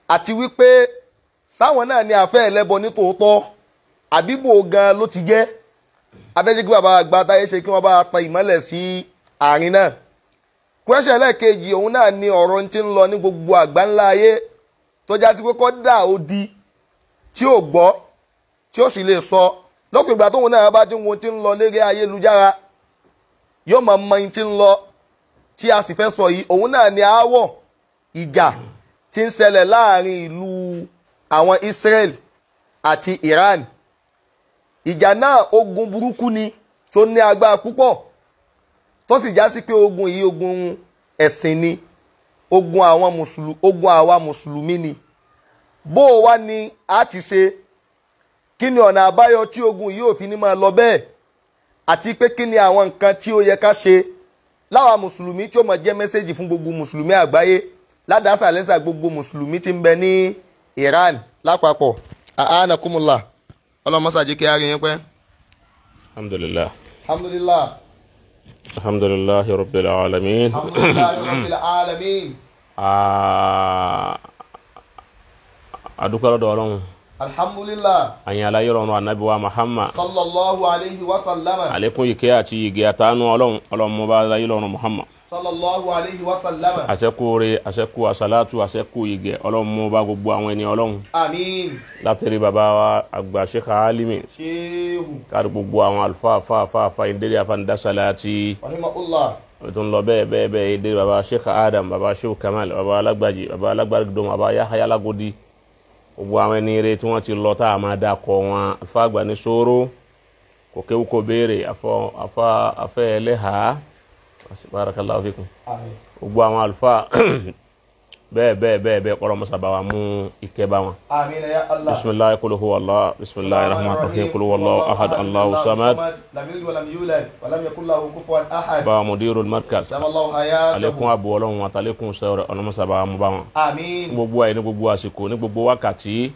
Àti wípé sáwọn náà ni àfẹ́ ẹlẹ́bọ ní tòótọ́ àbíbò gan ló ti jẹ́. Afẹ́jẹ́ kí bàbá àgbà táyé ṣe kí wọ́n bá tan ìmọ́lẹ̀ sí àárín náà. Question ẹlẹ́ẹ̀kejì òun náà ni ọ̀rọ̀ tí ń lọ ní gbogbo àgbáńlá ayé tó já sí pé kọ́dà odi tí ò gbọ́ tí ó sì lè sọ lópin ìgbà tóun náà bá ti ń wo tí ń lọ lérí ayélujára yóò máa mọ ohun tí ń lọ tí a sì fẹ́ sọ yìí. Òun náà ni aáwọ̀ ìjà tí ń ṣẹlẹ̀ láàrin ìlú àwọn Israel àti Iran. Ìjà náà ogun burúkú ni tó ní agbára púpọ̀, tó sì já sí pé ogun yìí ogun ẹ̀sìn ni, ogun àwọn mùsùlùmí, ogun àwa mùsùlùmí ni. Bó o wá ni a ti ṣe, kí ni ọ̀nà àbáyọ tí ogun yìí ò fi ní máa lọ bẹ́ẹ̀, àti pé kí ni àwọn nǹkan tí ó yẹ ká ṣe láwa mùsùlùmí tí ó máa jẹ́ mẹ́sẹ̀gì fún gbogbo mùsùlùmí àgbáyé ládàásà lẹ́sà gbogbo mùsùlùmí tí ń bẹ ní Iran lápapọ̀. A'anakumullah. Ọlọ́mọ́sá jẹ́ kí á rí yín pẹ́. Alhamdulillah. Alhamdulillah. Alhamdulillahi rabbil alamin. Alhamdulillahi rabbil alamin. Adúpẹ́ lọ́dọ̀ Ọlọ́run. Alhamdulillah. Àyìn aláyé rọrùn ànábì wa Muhammad. Sallallahu alayhi wa sallama. Àlékún ìkẹ́ àti ìgẹ̀ àtàánú Ọlọ́run, Ọlọ́run mú bá aláyé rọrùn Muhammad. Sallallahu alayhi wa sallama. Àṣẹ́kù oore, àṣẹ́kù àṣàlátù, àṣẹ́kù ìgẹ̀, Ọlọ́run mú bá gbogbo àwọn ẹni Ọlọ́run. Àmín. Látẹ̀rí bàbá wa àgbà Sheikh Alimi. Ṣéhù. Kárí gbogbo àwọn àlùfáà fáfáfá ìdérí afánidáṣàlátì. Rahimahullah. Tó ń lọ bẹ́ẹ̀ bẹ́ẹ̀ bẹ́ẹ̀ ìdérí bàbá Sheikh Adam, bàbá Sheikh Kamal, bàbá Alágbàjì, bàbá Alágbàdùn, bàbá Yahaya Alágòdì. Gbogbo àwọn ẹni rere tí wọ́n ti lọ tá a máa dà kọ wọn. Àlùfáà àgbà ní sóró, kò kéwú kò béèrè, afẹ́ ẹlẹ́hàá. Barakallahu fikum. Gbogbo àwọn àlùfáà bẹ́ẹ̀ bẹ́ẹ̀ bẹ́ẹ̀ bẹ́ẹ̀ kọ́lọ́ mọ́sá bá wa mú ìkẹ́ bá wọn. Àmín ya Allah. Bisimilahi kul huwa Allah, bisimilahi rahman rahim, kul huwa Allahu ahad, Allahu samad. Lam yalid walam yulad walam yakul lahu kufuwan ahad. Bá mudirul markaz. Sallallahu hayatahu. Alekun abo Ọlọ́run àtàlékún sọ̀rọ̀ ọlọ́mọsá bá wa mú bá wọn. Àmín. Gbogbo àyè ní gbogbo àsìkò ní gbogbo wákàtí.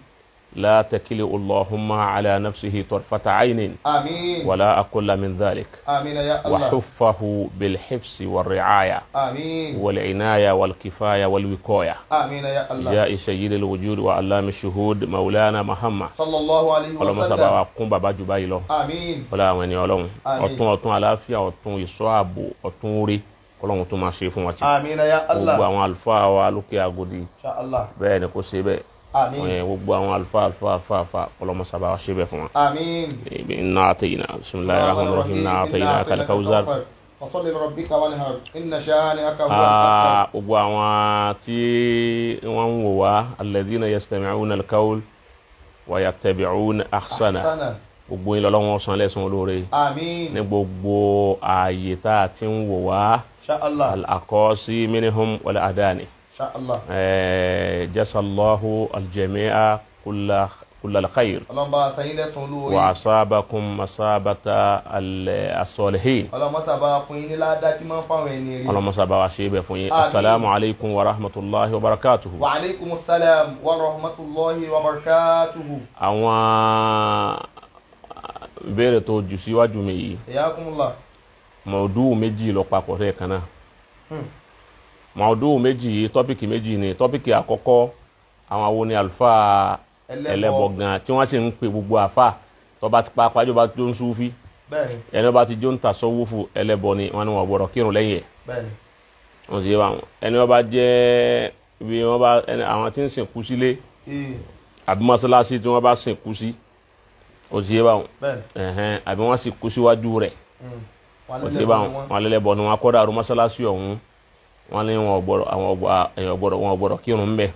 La takili Allahumma ala nafsihi tarfata aynin. Àmín. Wala aqalla min dhalik. Àmín ya Allah. Wa huffahu bil hifzi war ri'aya. Àmín. Wal inaya wal kifaya wal wiqaya. Àmín ya Allah. Ya sayyidil wujud wa allami shuhud maulana Muhammad. Sallallahu alayhi wa sallam. Ọlọ́mọ sábà wa kún bàbá jù báyìí lọ. Àmín. Wala àwọn ẹni Ọlọ́run. Àmín. Ọ̀tún ọ̀tún àlàáfíà, ọ̀tún ìṣọ́ ààbò, ọ̀tún orí. Ọlọ́run tún máa ṣe fún wa tí. Àmín ya Allah. Gbogbo àwọn àlùfáà wa lókè Agodi. Insha Allah. Bẹ́ẹ̀ ni kò ṣe bẹ́ẹ̀. Àmín. Gbogbo àwọn àlùfáà àlùfáà àlùfáà àlùfáà ọlọ́mọ sábà wa ṣe bẹ́ẹ̀ fún wa. Àmín. Inna atayna bismillahir rahmanir rahim inna ataynaka al-kawthar. Fasalli li rabbika wanhar inna shani'aka huwal abtar. Gbogbo àwọn tí wọ́n ń wò wá alladhina yastami'una al-qawl wa yattabi'una ahsana. Gbogbo yín lọ́lọ́wọ́ san lẹ́san olóore. Àmín. Ní gbogbo ààyè tá a ti ń wò wá. Insha Allah. Al-aqasi minhum wal adani. Insha Allah. Jasallahu al-jami'a kulla al-khayr. Ọlọ́run bá san yín lẹ́san olóore. Wa asabakum masabata as-salihin. Ọlọ́run mọ́sá bá fún yín ní ládá tí máa ń fáwọn ẹni rí. Ọlọ́run mọ́sá bá wa ṣe bẹ́ẹ̀ fún yín. Assalamu alaikum wa rahmatulahi wa barakatuhu. Wa alaikum assalam wa rahmatulahi wa barakatuhu. Àwọn ìbéèrè tó jù síwájú mi yìí. Iyakumullah. Mọ̀ọ́dù méjì lọ papọ̀ lẹ́ẹ̀kan náà. Mọ̀ọ́dù méjì yìí, tọ́pìkì méjì ni. Tọ́pìkì àkọ́kọ́, àwọn awo ni àlùfáà ẹlẹ́bọ gan tí wọ́n sì ń pe gbogbo àfà tó bá ti pàápàá jọba tó ń súfí. Ẹni bá ti jó ń ta sọ́wọ́fù ẹlẹ́bọ ni wọ́n ní wọ́n gbọ́dọ̀ kírun lẹ́yìn ẹ̀. Wọ́n sì yé wa wọn. Ẹni wọ́n bá jẹ́ ibi wọ́n bá àwọn tí ń sìnkú sílé àbí mọ́sálásí tí wọ́n bá sìnkú sí, ó sì yé wa wọn. Àbí wọ́n sì kú síwájú rẹ̀, ó sì yé wa wọn. Wọn lẹ́lẹ́bọ ni wọ́n kọ́ dàrú mọ́sálásí ọ̀hún. Wọ́n ní wọn gbọ́dọ̀ àwọn èèyàn gbọ́dọ̀ wọn gbọ́dọ̀ kírun ńbẹ̀.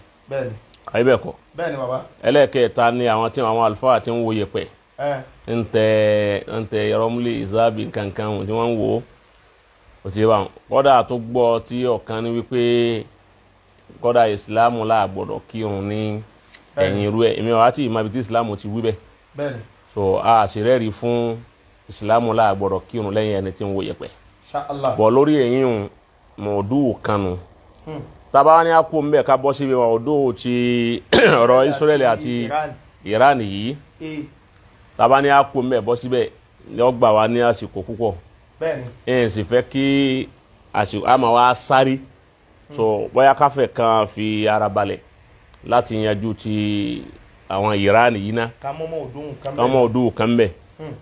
Àbí bẹ́ẹ̀ kọ́. Bẹ́ẹ̀ni bàbá. Ẹlẹ́ẹ̀kẹta ni àwọn tí àwọn àlùfáà ti ń wo yẹ̀pẹ̀. Ń tẹ yọrọmúlẹ ìsáàbì kankan tí wọ́n ń wò ó ti bá wọn. Kọ́dà tó gbọ́ tí ọ̀kan ní wípé kọ́dà ìsìláàmù là gbọ́dọ̀ kírun ní ẹ̀yìn irú ẹ̀. Èmi ọ̀ àti ìmọ̀ ibi tí ìsìláàmù ti wí bẹ́ẹ̀. Bẹ́ẹ̀ni. So a sì rẹ́rìí fún ìsìláàmù là gbọ́dọ̀ kírun lẹ́yìn ẹni tí ń wo yẹ̀pẹ̀. Insha Allah. Bọ̀ lórí ẹ̀yìn mọ̀ọ́dù kanu. Tábà ní akó ń bẹ̀ ká bọ́ síbi mọ̀ọ́dù ti ọ̀rọ̀ Israẹli àti Iran yìí. Tábà ní akó ń bẹ̀ bọ́ síbẹ̀ yọ gbà wá ní àsìkò púpọ̀. Ẹ̀ sì fẹ́ kí àsìkò àmọ́ wa sáré. So bóyá káfẹ́ kan fi ara balẹ̀ láti yanjú ti àwọn Iran yìí ná ká mọ́mọ́ òdùn kan ká mọ́ òdùn kan bẹ̀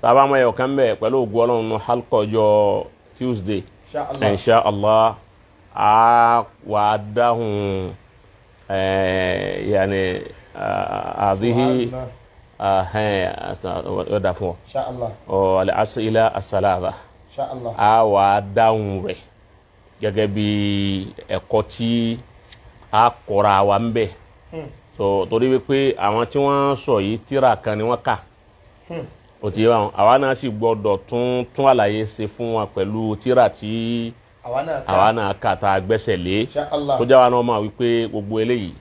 tábà mọ́ ẹ̀yọ̀ kan bẹ̀ pẹ̀lú ògùn Ọlọ́run nù halqa ọjọ́ Tuesday insha Allah a wà dáhùn yanni àdìhí ọ̀dà fún ọ al-as'ila as-salasa a wà dáhùn rẹ̀ gẹ́gẹ́ bí ẹ̀kọ́ tí a kọ́ra wa ń bẹ̀ so torí wípé àwọn tí wọ́n sọ yìí tírà kan ni wọ́n kà ó ti yé wa àwa náà sì gbọ́dọ̀ tún àlàyé ṣe fún wa pẹ̀lú tírà tí àwa náà kà tá a gbẹ́sẹ̀ lé tó jáwa náà máa wípé gbogbo eléyìí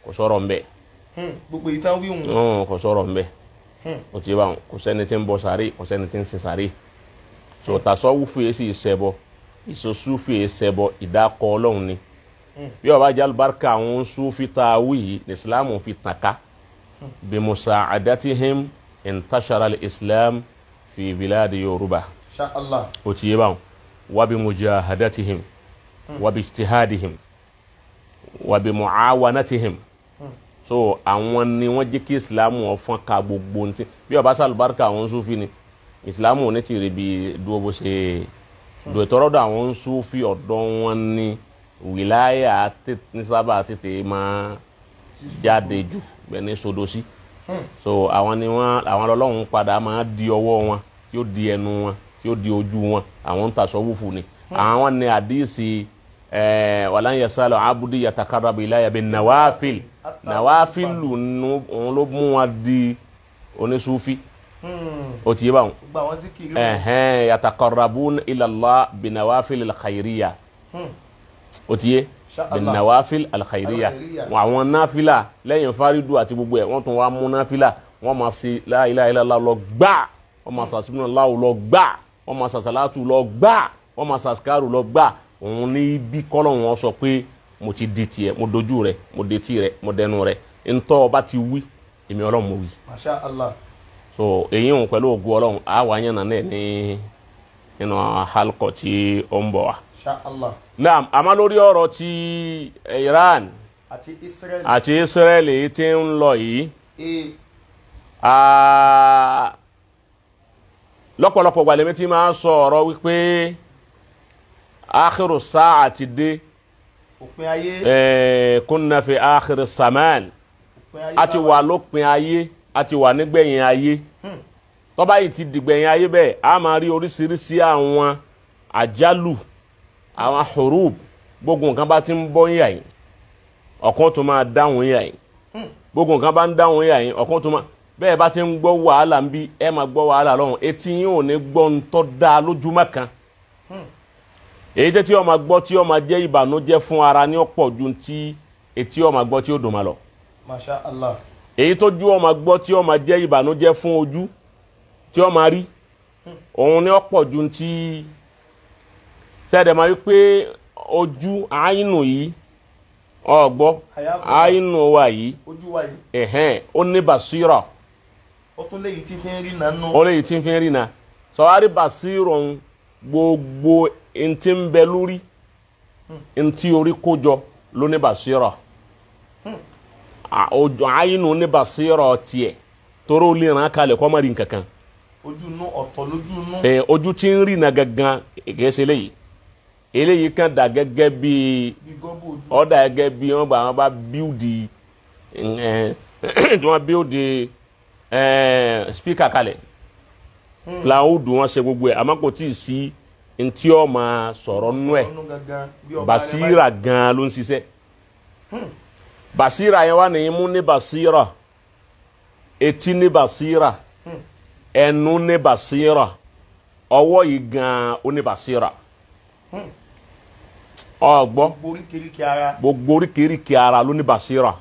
kò sọ̀rọ̀ ń bẹ̀. Gbogbo ìtàn wíwùn. Kò sọ̀rọ̀ ń bẹ̀ ó ti yé wa kò sẹ́ni tí ń bọ sàárè kò sẹ́ni tí ń sin sàárè so tasọ́wúfù yìí sì ṣẹbọ ìsosúfù yìí ṣẹbọ ìdákọ Ọlọ́run ni bí ó bá jẹ́ alùbáríkà àwọn Sufi tá a wí yìí ní Islam fi tàn ká bí musa'adatihim intashara al-Islam fi biladi Yorùbá ó ti yé báwọn wa bi mujahadatihim wa bi ijtihadihim wa bi muawanatihim so àwọn ni wọ́n jẹ́ kí Islam wọn fọ́n ká gbogbo ntí bí ó bá sá alùbáríkà àwọn Sufi ni Islam ò ní ti rí bí dúró bó ṣe dùn ìtọ́rọ́dọ̀ àwọn Sufi ọ̀dọ́ wọn ni wìláyà ní sábà tètè máa jáde jù bẹ́ẹ̀ ní sodo sí so àwọn ni wọn àwọn Ọlọ́run padà máa di ọwọ́ wọn tí ó di ẹnu wọn tí ó di ojú wọn àwọn ń tasọ́wúfù ni àwọn ni àdíìsì walan yasalu abudi yatakarrabu ilayya bin nawafil nawafil òun ló mú wọn di onísúfì ó ti yé báwọn yatakarrabun ila Allah bin nawafil al-khairiyya ó ti yé bin nawafil al-khairiyya àwọn náfìlà lẹ́yìn fárídù àti gbogbo ẹ̀ wọ́n tún wá mú náfìlà wọ́n máa ṣe la ilaha illallah lọ gbà wọ́n máa ṣàṣìbínú lọ gbà wọ́n máa ṣàṣàlátù lọ gbà wọ́n máa ṣàṣkárù lọ gbà òun ní bí kọ́lọ̀ wọn sọ pé mo ti di tiẹ̀ mo dojú rẹ̀ mo detí rẹ̀ mo dẹnu rẹ̀ ntọ́ ọba ti wí èmi Ọlọ́run mo wí. Masha Allah. So èyí òun pẹ̀lú ògo Ọlọ́run àwa yẹn náà ní nínú halkọ tí ó ń bọ̀ wá. Insha Allah. Naam, àmọ́ lórí ọ̀rọ̀ ti Iran àti Israel èyí tí ń lọ yìí lọ́pọ̀lọpọ̀ gbàlẹ́mí tí máa ń sọ ọ̀rọ̀ wípé akhiru sáà ti dé òpin ayé kunna fi akhiru saman a ti wà lópin ayé a ti wà nígbẹ̀yìn ayé tó bá yìí ti dìgbẹ̀yìn ayé bẹ́ẹ̀ a máa rí oríṣiríṣi àwọn àjálù àwọn hurub gbogbo nǹkan bá ti ń bọ́ yà yìí ọ̀kan tó máa dáhùn yà yìí gbogbo nǹkan bá ń dáhùn yà yìí ọ̀kan tó máa bẹ́ẹ̀ bá ti ń gbọ́ wàhálà ń bí ẹ máa gbọ́ wàhálà lọ́hùn etí yín ò ní gbọ́ ń tọ́ da lójúmọ́ kan èyí tẹ́ tí ó máa gbọ́ tí ó máa jẹ́ ìbànújẹ́ fún ara ní ọ̀pọ̀ ju ti etí ó máa gbọ́ tí ó dùn máa lọ. Masha Allah. Èyí tó ju ó máa gbọ́ tí ó máa jẹ́ ìbànújẹ́ fún ojú tí ó máa rí òun ní ọ̀pọ̀ ju ti sẹ́dẹ̀ máa wí pé ojú àínú yìí ọ̀gbọ́ àínú wa yìí ẹ̀hẹ́n ó ní basira. Ó tún léyìí tí fi ń rí nánú. Ó léyìí tí fi ń rí na sọ̀wárí basira ń gbogbo ntí ń bẹ lórí ntí orí kójọ ló ní basira àínú ní basira tiẹ̀ torí ó lè ràn án kalẹ̀ kọ́ mọ́ rí nkankan. Ojú inú ọ̀tọ̀ lójú inú. Ojú tí ń rí na gangan kìí ṣe eléyìí eléyìí kan dà gẹ́gẹ́ bí ọ̀dà gẹ́gẹ́ bí wọ́n bá wọ́n bá bíúdi tí wọ́n bíúdi spíkà kalẹ̀ plywood wọn ṣe gbogbo ẹ̀ àmọ́ kò tí ì sí ntí ó máa sọ̀rọ̀ nú ẹ̀ basira gan ló ń ṣiṣẹ́ basira yẹn wà ní imú ní basira etí ní basira ẹnu ní basira ọwọ́ yìí gan ó ní basira ọgbọ́ gbogbo oríkèéríkèé ara ló ní basira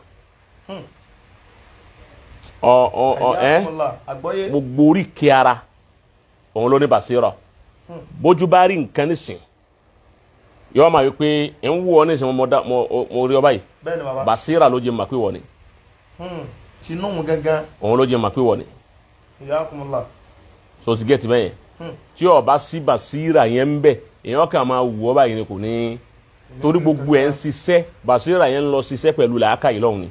gbogbo oríkèé ara òun ló ní basira bójú bá rí nǹkan nísìn yọọ máa wí pé ń wú ọ nísìn mo rí ọ báyìí basira ló jẹ mà pé wọ ni tinú gangan òun ló jẹ mà pé wọ ni so ti gẹ́tì bẹ́yẹn tí ó bá sí basira yẹn ń bẹ èèyàn kàn máa wù ọ báyìí ni kò ní torí gbogbo ẹ̀ ń ṣiṣẹ́ basira yẹn ń lọ ṣiṣẹ́ pẹ̀lú làákàyè lọ́hùn ni.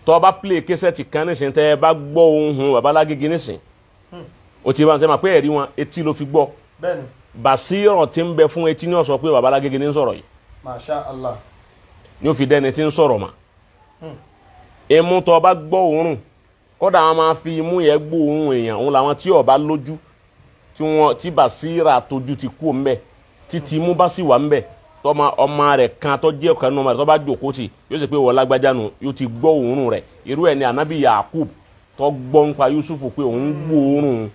Tó bá play késẹ́ẹ̀tì kan nísìn tẹ́ ẹ bá gbọ́ ohùn bàbá Lágége nísìn, o ti bá ń sẹ́ ma pé ẹ̀rí wọn etí ló fi gbọ́. Bẹ́ẹ̀ni. Bàṣírọ̀ tí ń bẹ fún etí ní ó sọ pé bàbá Lágége ní ń sọ̀rọ̀ yìí. Masha Allah. Ní ó fi dẹ́ni tí ń sọ̀rọ̀ mà. Imú tó bá gbọ́ òórùn, kódà wọn máa fi imú yẹn gbọ́ òórùn èèyàn, òun làwọn tí ó bá lójú tí wọn tí bàṣírà tójú ti kú ńbẹ, títí imú bá sì wà ńbẹ, tọmọ ọmọ rẹ̀ kan tó jẹ́ ọ̀kan nínú ọmọ rẹ̀ tó bá jókòó tì yóò sì pé wọ́n lágbájá nu, yóò ti gbọ́ òórùn rẹ̀. Irú ẹ̀ ni anabi Yakub tó gbọ́ nípa Yusufu pé òun gbọ́ òórùn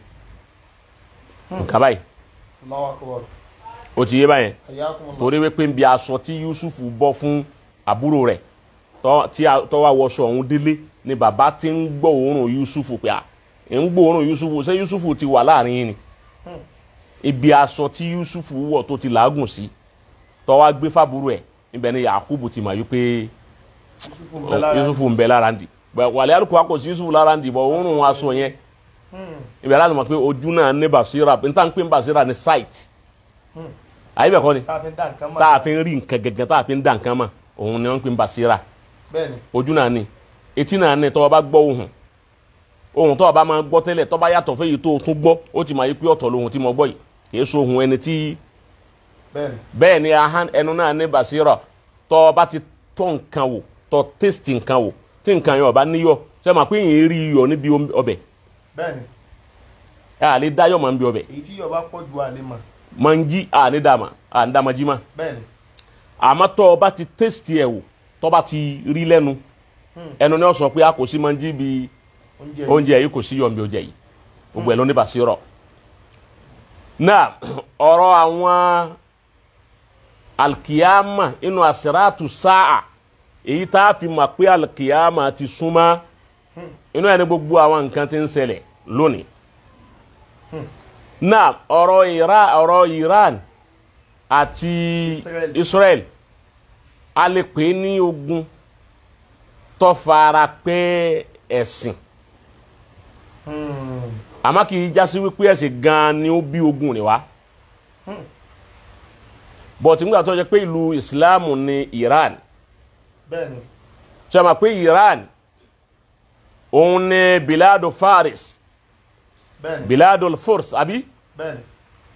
nǹkan báyìí. Allahu Akbar. Ó ti yé báyẹn. Hayyakumullah. Torí wípé ń bi aṣọ tí Yusufu bọ́ fún àbúrò rẹ̀ tó wá wọṣọ òun délé ni bàbá ti ń gbọ́ òórùn Yusufu pé à ń gbọ́ òórùn Yusufu, ṣé Yusufu ti wà láàrin yín ni? Ibi aṣọ tí Yusufu wọ̀ tó ti làágùn sí tó wá gbé fábúrò ẹ̀, ibẹ̀ ni Yakubu ti mọ̀ wípé Yusufu ń bẹ lára. Yusufu ń bẹ lára ń dì. Wàlẹ́ àlùkò akọ̀ sí Yusufu lára ń dì bọ̀ òórùn aṣọ yẹn. Ibẹ̀ láti mọ̀ pé ojú náà ní basira, n tá n pè ní basira ní sight. Àyè bẹ̀ kọ́ ni Tá a fi ń dá nǹkan mọ̀. tá a fi ń rí nǹkan gẹ́gẹ́, tá a fi ń dá nǹkan mọ̀, òun ni wọ́n ń pè ní basira. Bẹ́ẹ̀ni. Ojú náà ni, etí náà ni, tó o bá gbọ́ ohùn, ohùn tó o bá máa gbọ́ tẹ́lẹ̀ tó bá yàtọ̀ fẹ́yìí tó o tún gbọ́, ó ti máa yí pé ọ̀tọ̀ lóhùn tí mo gbọ́ yìí, kì í so ohùn ẹni tí. Bẹ́ẹ̀ni. Bẹ́ẹ̀ ni ahọ́n ẹnu náà ní basira. Tó o bá ti tọ́ nǹkan wò, tó tẹ́sítì nǹkan wò, tí nǹkan yẹn ò bá níyọ̀, ṣé máa pé yìí rí iyọ̀ níbi ọbẹ̀? Bẹ́ẹ̀ni. Ẹ à lè dáyọ̀ máa ń bí ọbẹ̀. Èyí tí iyọ̀ bá pọ̀ ju àlè mọ̀. Manji à ní dàmà, à ní dàmà jí mà. Bẹ́ẹ̀ni. Àmọ́ tó o bá ti tẹ́sítì ẹ̀ wò, tó bá ti rí lẹ́nu, ẹnu ni ó sọ pé a kò sí manji bí oúnjẹ yìí, kò sí yọ̀ bí oúnjẹ yìí. Gbogbo ẹ̀ ló ní basira. Náà ọ̀rọ̀ àwọn alikiyama inú asiratu sáà, èyí tá a fi mọ̀ pé alikiyama ti súnmọ́, inú ẹni gbogbo àwọn nǹkan tí ń ṣẹlẹ̀ lónìí. Náà ọ̀rọ̀ Iran àti Israel, a lè pè ní ogun tó fara pẹ́ ẹ̀sìn. Àmọ́ kì í jásí wípé ẹ̀sìn gan-an ni ó bí ogun ni wá. Bọ̀tí nígbà tó jẹ́ pé ìlú Ìsìláàmù ni Iran. Bẹ́ẹ̀ni. Ṣé o mọ̀ pé Iran òun ni Biladu Faris. Bẹ́ẹ̀ni. Biladu Furs, àbí? Bẹ́ẹ̀ni.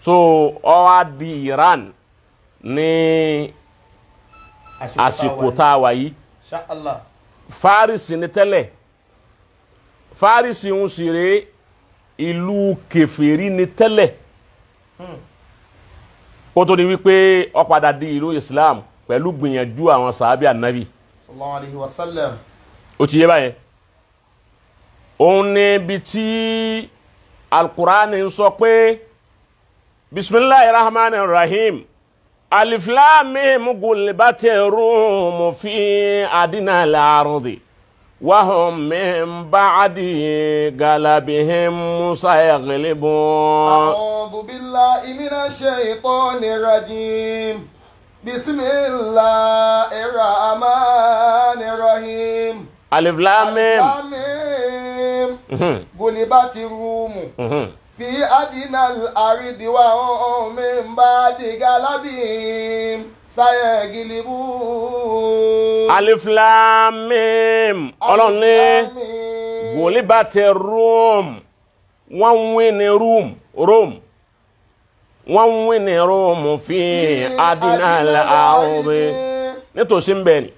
So ó wá di Iran ní àsìkò tá a wà yìí. Insha Allah. Faris ni tẹ́lẹ̀. Faris ń sì rèé, ìlú kèfèrí ni tẹ́lẹ̀. Kó tó di wípé ó padà di ìlú Islam pẹ̀lú gbìyànjú àwọn sàábì ànábì. Sallallahu alayhi wa sallam. Ó ti yé báyẹn. Òun ni ibi tí Al-Qur'ani ń sọ pé bisimilahi rahman rahim alif lam mim gulibati rumu fi adina al-ardi wa hum min ba'di galabihim sayaglibun. A'udhu billahi minash shaytanir rajim. Bismillahir rahmanir rahim. Alif lam mim. Gulibati rumu fi adina al-ardi wa hum min ba'di galabihim sayaghlibun. Alif lam mim. Ọlọ́run ní gulibati Rum, wọ́n wí ní Rome, wọ́n wí ní Rome fi adina al-ardi, nítòsí ń bẹ̀ ni.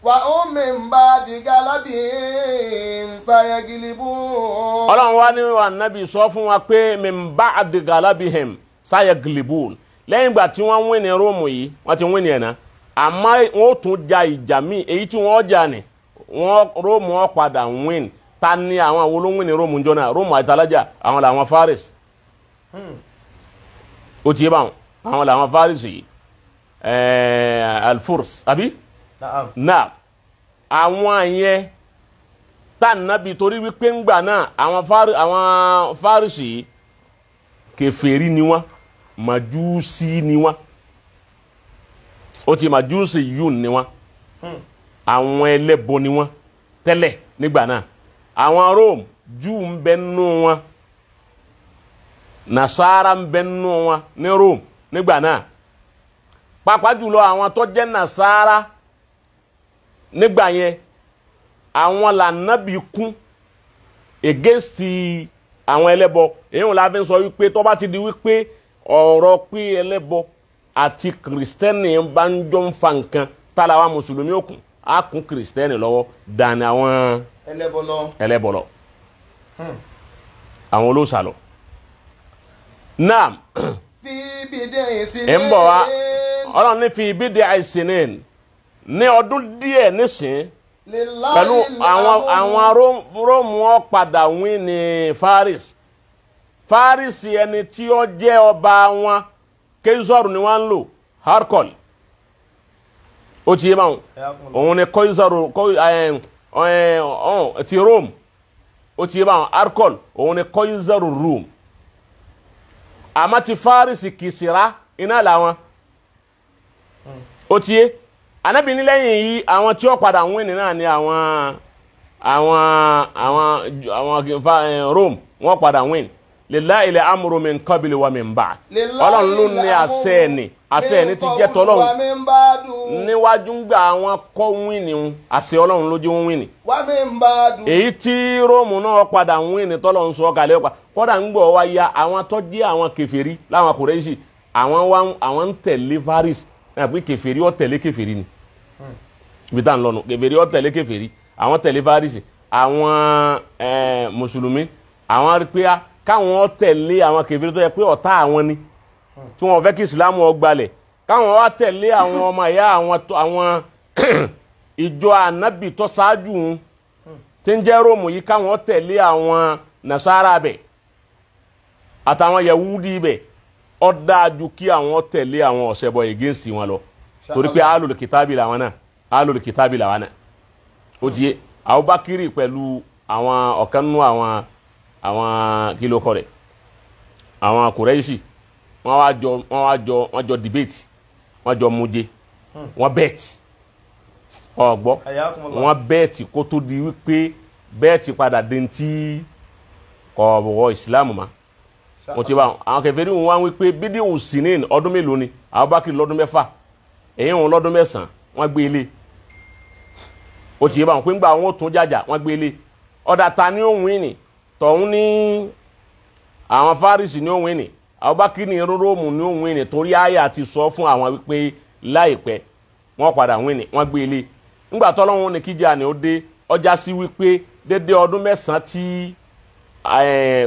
Wa hum min ba'di galabihim sayaglibun. Ọlọ́run wá ní Ànábì sọ fún wa pé min ba'di galabihim sayaglibun, lẹ́yìn ìgbà tí wọ́n wí ní Róòmù yìí, wọ́n ti wí ní ẹ̀nà, àmọ́ wọ́n tún ja ìjà míì, èyí tí wọ́n jà ní wọ́n Róòmù ó padà win. Ta ni àwọn wo ló win ní Róòmù jọ náà? Róòmù àti alájà, àwọn làwọn Faris. Ó ti yé báwọn, àwọn làwọn Faris yìí, Al-Furs àbí? Náà àwọn yẹn tá nàbí, torí wípé ńgbà náà àwọn Fárísì yìí kèfèrí ni wọ́n, màjúsí ni wọ́n, ó ti màjúsí yún ni wọ́n, àwọn ẹlẹ́bọ ni wọ́n tẹ́lẹ̀ nígbà náà. Àwọn Rome, Júù ń bẹ nínú wọn, Nasara ń bẹ nínú wọn ní Rome nígbà náà, pàápàá jùlọ àwọn tó jẹ́ Nasara nígbà yẹn Àwọn lànàbí kún against àwọn ẹlẹ́bọ. Èyí wọn la fi ń sọ wípé tó bá ti di wípé ọ̀rọ̀ pé ẹlẹ́bọ àti kìrìsìtẹ́nì bá ń jọ ń fa nǹkan tálà wa mùsùlùmí òkun á kún kìrìsìtẹ́nì lọ́wọ́ dàní àwọn ẹlẹ́bọ lọ àwọn olóòṣà lọ. Naam. Ẹ̀ ń bọ̀ wá Ọlọ́run ní fi bídìí àìsìnìn ní ọdún díẹ̀ nísìn pẹ̀lú àwọn Róòmù ó padà wín ní Faris. Faris ẹni tí ó jẹ́ ọba wọn Kéísọ̀rù ni wọ́n ń lò Harkol. Ó ti yé báwọn òun ni Kéísọ̀rù ti Rome. Ó ti yé báwọn Harkol òun ni Kéísọ̀rù Rome. Àmọ́ ti Faris Kìsìrá iná làwọn. Ó ti yé Ànábì ní lẹ́yìn yìí àwọn tí ó padà wín ní náà ni àwọn Rome wọ́n padà wín. Lillahi al-amru min qabli wa min ba'd. Ọlọ́run ló ní àṣẹ ẹni àṣẹ ẹni ti jẹ́ tọ́lọ́run níwájú ń gba àwọn kọ́ wín ní àṣẹ Ọlọ́run ló jẹ́ wọ́n wín ní. Èyí tí Róòmù náà padà wín ní tọ́lọ́run sọ kalẹ̀ ọ̀pá kọ́dà ń gbọ́ wá ya àwọn tó jẹ́ àwọn kèfèrí láwọn Kùrẹ́ṣì àwọn ń tẹ̀lé Faris náà pé kèfèrí ó tẹ̀lé kèfèrí ni ibi tá à ń lọ nù kèfèrí ó tẹ̀lé kèfèrí àwọn tẹ̀lé Faris àwọn mùsùlùmí àwọn rí pé káwọn tẹ̀lé àwọn kèfèrí tó yẹ pé ọ̀tá àwọn ni tí wọ́n fẹ́ kí ìsìlámù ó gbalẹ̀ káwọn wá tẹ̀lé àwọn ọmọ ìyá àwọn ìjọ ànábì tó ṣáájú ń tí ń jẹ́ Róòmù yìí káwọn tẹ̀lé àwọn nàṣàrà bẹ̀ àtàwọn yẹwúdí bẹ̀ ó dáa ju kí àwọn tẹ̀lé àwọn ọ̀ṣẹbọ against wọn lọ torí pé alul kitabi làwọn náà alul kitabi làwọn náà. Ó ti yé Abubakiri pẹ̀lú àwọn ọ̀kan nínú àwọn kìlókọ rẹ̀ àwọn Kùrẹ́ṣì wọ́n jọ debate wọ́n jọ muje wọ́n bet ọ̀gbọ́ wọ́n bet kó tó di wípé bet padà dé ntí kọ̀ọ̀bọ̀ ìsìlámù ma. Mo ti bá àwọn kèfèrí wọn wá wípé bídí òsínìn ọdún mélòó ni Abubakar lọ́dún 6 èyí wọn lọ́dún 9 wọ́n gbé ilé. Ó ti yé báwọn pé ńgbà wọn ó tún jàjà wọ́n gbé ilé. Ọ̀dà ta ni ó win ni tọ̀hún ní àwọn Fárísì ní ó win ni Abubakar ní Róòmù ní ó win ni torí àyà ti sọ fún àwọn wípé láìpẹ́ wọ́n padà win ni wọ́n gbé ilé. Ńgbà tọ́lọ́hún ní kíjà ni ó dé ọjà sí wípé dédé ọdún 9 tí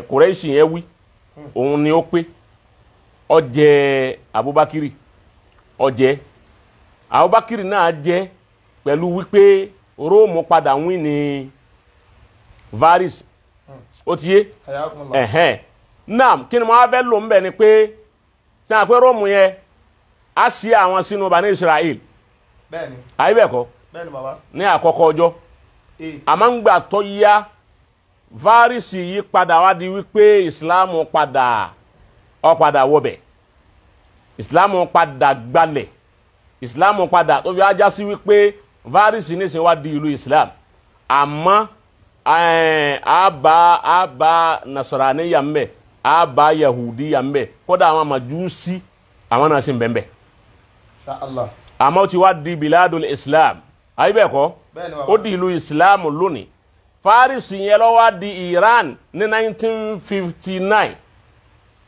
Kùrẹ́ṣì yẹn wí òun ni ó pé ó jẹ Abubakiri ó jẹ Abubakiri náà jẹ pẹ̀lú wípé Róòmù padà wín ní Faris. Ó ti yé ẹ̀hẹ́n. Naam kí ni mo wá fẹ́ lò ń bẹ̀ ni pé ṣé àpé Róòmù yẹn á sí àwọn sínú Bani Israel àyè bẹ́ẹ̀ kọ́ ní àkọ́kọ́ ọjọ́ àmọ́ ń gbà tó yá Fárísì yìí padà wá di wípé ìsìláàmù padà ó padà wọbẹ̀ ìsìláàmù padà gbalẹ̀ ìsìláàmù padà tó fi ajá sí wípé Fárísì nísìnyí wá di ìlú ìsìláàmù àmọ́ àbá nasaraniya ń bẹ àbá yahudiya ń bẹ kódà àwọn majúsí àwọn náà sì ń bẹ ń bẹ àmọ́ ó ti wá di biladul islam àyè bẹ́ẹ̀ kọ́ ó di ìlú ìsìláàmù lónìí. Fárísì yẹn ló wá di Iran ní 1959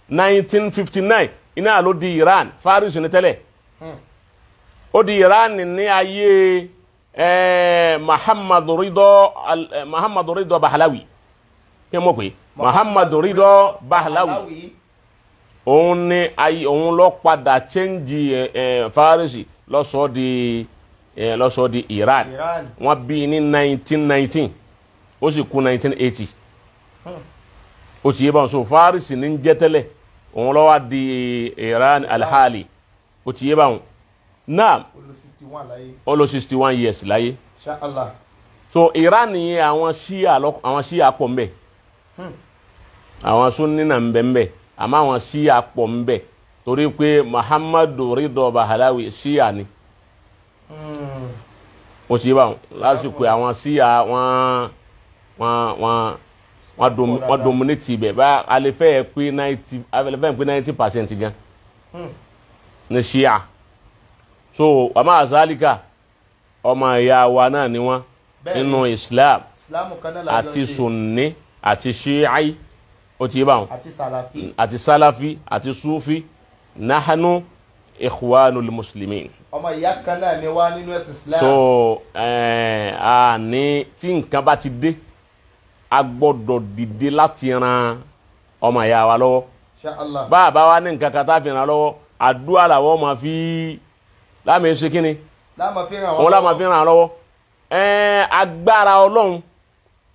1959 iná ló di Iran. Fárísì ní tẹ́lẹ̀ ó di Iran ní ayé Muhammadu Ridha Bahlawi kí n mọ̀ pé Muhammadu Ridha Bahlawi òun ní ayé òun ló padà chẹ́ǹjì Fárísì ló sọ di Iran. Wọ́n bí ní 1919 ó sì kú 1980. Ó ti yé báwọn so Fárísì ní jẹ́ tẹ́lẹ̀ òun ló wá di Iran alhali. Ó ti yé báwọn náà ó lò 61 years láyé. So Iran yẹn àwọn Ṣíà pọ̀ ńbẹ̀ àwọn Sunni náà ńbẹ̀ ńbẹ̀ àmọ́ àwọn Ṣíà pọ̀ ńbẹ̀ torí pé Muhammadu Ridha Bahlawi Ṣíà ni. Ó ti yé báwọn lásìkò àwọn Ṣíà wọ́n dominate ibẹ̀ bá alẹ́fẹ́ pé 90% gan ní Ṣíà. So àmọ́ àzálíkà ọmọ ìyá wa náà ni wọ́n nínú Islam àti Sunni àti Shi'i, ó ti yé báwọn, àti Salafi àti Sufi, nahanu ikhwanul muslimin. Ọmọ ìyá kan náà ni wá nínú ẹ̀sìn Islam. So a ní tí nǹkan bá ti dé, a gbọ́dọ̀ dìde láti ran ọmọ ìyá wa lọ́wọ́. Inshallah. Bá a bá wa ní nǹkan kan tá a fi ràn lọ́wọ́, àdúrà làwọn máa fi láàmì ṣe kí ni? Òun láàmà fi ràn lọ́wọ́. Agbára Ọlọ́run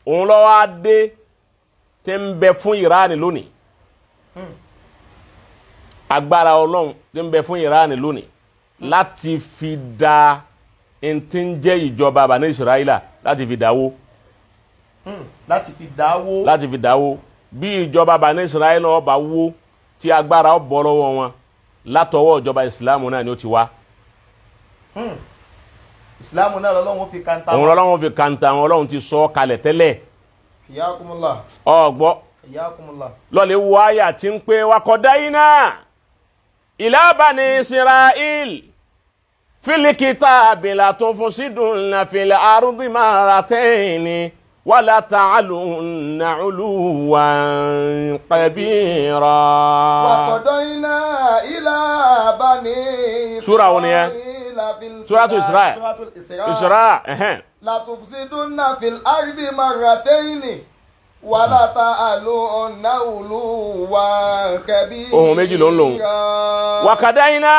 òun lọ́wọ́ á dé tí ń bẹ fún Ìránì lónìí. Agbára Ọlọ́run tí ń bẹ fún Ìránì lónìí láti fi da ẹni tí ń jẹ́ ìjọba Bani Israẹla láti fi dáwó. Láti fi dáwó. Láti fi dáwó. Bí ìjọba Bani Israẹla ọba wó tí agbára ó bọ́ lọ́wọ́ wọn látọwọ́ ìjọba Ìsìlámù náà ni ó ti wá. Ìsìlámù náà lọ́lọ́run fi kanta wọn. Òun lọ́lọ́run fi kanta wọn, Ọlọ́run ti sọ kalẹ̀ tẹ́lẹ̀. Hiyakumullah. Ọ̀gbọ́. Hiyakumullah. Lọ́lẹ̀ wo àyà tí ń pé wakọ̀dáyínà ila Bani Israil fil kitabi latufsidunna fil ardi marrataini wala ta'alunna 'uluwan kabira. Wakọ̀dáyínà ila Bani Israil. Súra wo ni yẹn? Suratu Isra. Isra. Latufsidunna fil ardi marrataini wala ta'alunna 'uluwan kabira. Ohun méjì ló ń lòun. Wakadayina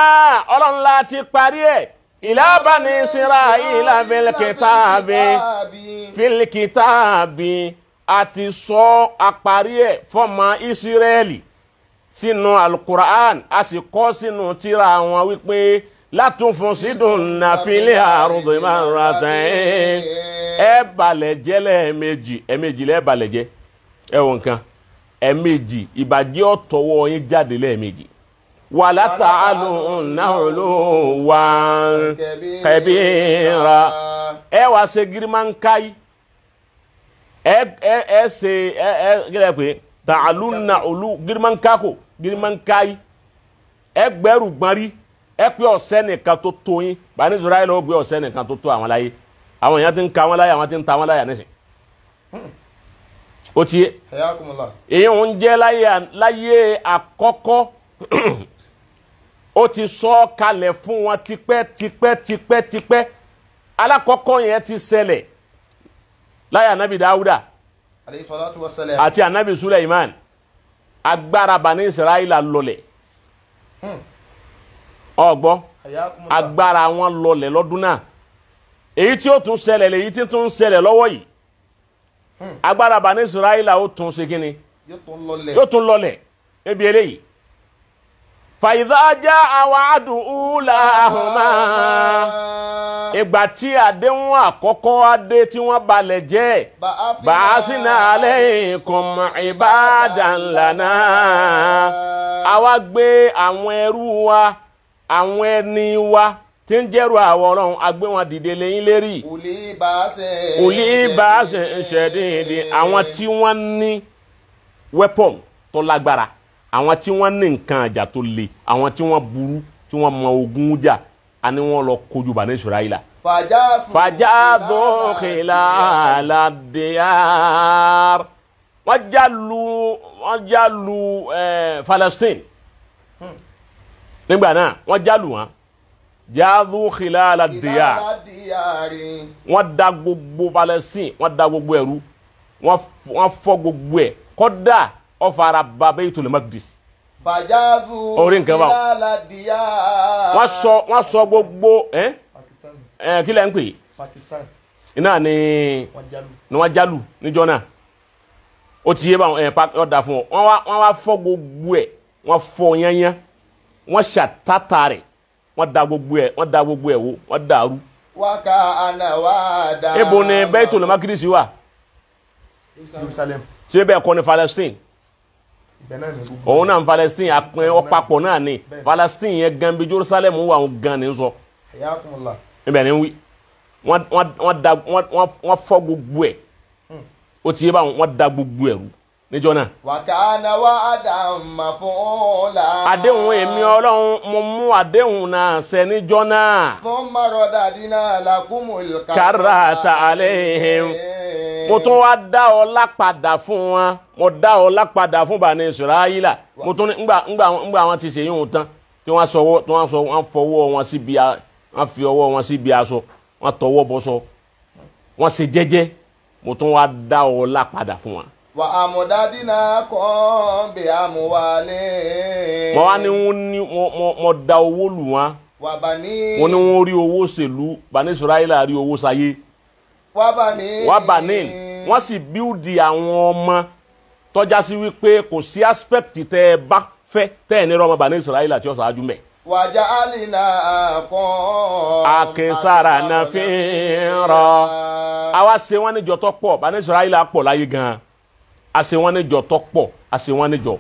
Ọlọ́run la ti parí ẹ̀ ila Bani Israila fil kitabi fil kitabi àti sọ àparí ẹ̀ fọ́mọ Ísírẹ́lì sínú alukur'an, a sì kọ́ sínú tírà wọn wípé látúnfọ̀sídùn fil ardi marratayn. Ẹ balẹ̀ jẹ́ lẹ́ẹ̀mejì, ẹ̀mejì lẹ́ẹ̀ balẹ̀ jẹ́. Ẹ wọ nǹkan, ẹ̀mejì ìbàjẹ́ ọ̀tọ̀wọ́ yín jáde lẹ́ẹ̀mejì. Wala ta'alunna 'uluwan kabira. Ẹ wá ṣe girimankai, ẹ ẹ ṣe ẹ ẹ gẹ́gẹ́ pé ta'alunna 'ulu girimankako girimankai, ẹ gbẹ́rù gbọ́nrí, ẹ pé ọ̀sẹ́ nìkan tó tó yín. Bani Israẹli ó gbé ọ̀sẹ́ nìkan tó tó àwọn láyé. Àwọn èèyàn ti ń ka wọn láyà, àwọn ti ń ta wọn láyà nísìn. Ó ti yé. Èyí ń jẹ́ láyé àkọ́kọ́. Ó ti sọ kalẹ̀ fún wọn tipẹ́ tipẹ́ tipẹ́ tipẹ́. Alákọ̀ọ́kọ́ yẹn ti ṣẹlẹ̀ láyé anabi Dáúdà àti anabi Suleiman. Agbára Bani Israẹla lọlẹ̀. Ọgbọ́, agbára wọn lọlẹ̀ lọ́dún náà. Èyí tí ó tún ṣẹlẹ̀ lèyí tí tún ṣẹlẹ̀ lọ́wọ́ yìí. Agbára Bani Israẹla ó tún ṣe kíni? Yóò tún lọlẹ̀ ebi eléyìí. Fàyídá já àwàdù ulahuma. Ìgbà tí àdéhùn àkọ́kọ́ adé tí wọ́n balẹ̀ jẹ́, ba'asna alaykum ibadan lana. Àwa gbé àwọn ẹrú wa, àwọn ẹni wa tí ń jẹ́rù àwọ̀ Ọlọ́run, a gbé wọn dìde lẹ́yìn lérí. Uli ba'sin shadidi. Àwọn tí wọ́n ní weapon tó lágbára, àwọn tí wọ́n ní nǹkan àjà tó le, àwọn tí wọ́n burú, tí wọ́n mọ ogun jà, a ní wọ́n lọ kojú Bani Israila. Fajadu khilala diyar. Wọ́n já lu Palestine. Nígbà náà wọ́n já lu wọn. Jadu khilala diyar. Wọ́n da gbogbo Palestine, wọ́n da gbogbo ẹrú, wọ́n fọ́ gbogbo ẹ̀, kódà ó fara ba Baitul Maqdis. Orí nǹkan báwọn. Wọ́n sọ gbogbo kí lẹ́ ń pè? Iná ni wọ́n jálù níjọ́ náà. Ó ti yé báwọn, ó da fún wọn. Wọ́n wá fọ́ gbogbo ẹ̀, wọ́n fọ́ yányán, wọ́n ṣàtàtà rẹ̀, wọ́n da gbogbo ẹ̀, wọ́n da gbogbo ẹ̀ wó, wọ́n dàrú. Ibo ni Baitul Maqdis wà? Ṣé bẹ́ẹ̀ kọ́ ni Palestine? Òun náà Palestine ọ̀pápọ̀ náà ni Palestine yẹn gan bí Jerusalem wà, òun gan ni sọ. Ibẹ̀ ni wí. Wọ́n fọ́ gbogbo ẹ̀. Ó ti yé báwọn, wọ́n da gbogbo ẹ̀ rú. níjọ́ náà. Wàkàna wa'dan maf'ula. Àdéhùn èmi Ọlọ́run mo mú àdéhùn náà ṣẹ níjọ́ náà. Thumma radadna lakumul karrata alayhim. Mo tún wá dá ọlá padà fún wọn, mo dá ọlá padà fún Bani Israila. Mo tún ńgbà ńgbà wọn ti ṣe yíhun tán tí wọ́n sọ tí wọ́n sọ wọ́n fọwọ́ wọn síbi wọ́n fi ọwọ́ wọn síbi aṣọ wọ́n tọwọ́ bọ́ṣọ wọ́n ṣe jẹ́jẹ́, mo tún wá dá ọlá padà fún wọn. Wà á mọ̀ dádínà kan bí a mú wa lé. Mo wá ní wọ́n ní mo da owó lù wọ́n. Wà bá ní. Wọ́n ní wọ́n rí owó ṣèlú Bani Israila rí owó sayé. Wà bá ní. Wà bá ní. Wọ́n sì bíúdi àwọn ọmọ tọ́já sí wípé kò sí aspect tẹ́ ẹ bá fẹ́ tẹ́ ẹ ní rọ́mọ Bani Israila tí ó ṣáájú mẹ́. Wàjà àlìna kan. Akínsàrà náà fi ń rọ. Àwa ṣe wọ́n níjọ tó pọ̀, Bani Israila pọ̀ láyé gan-an. A ṣe wọ́n níjọ tó pọ̀, a ṣe wọ́n níjọ.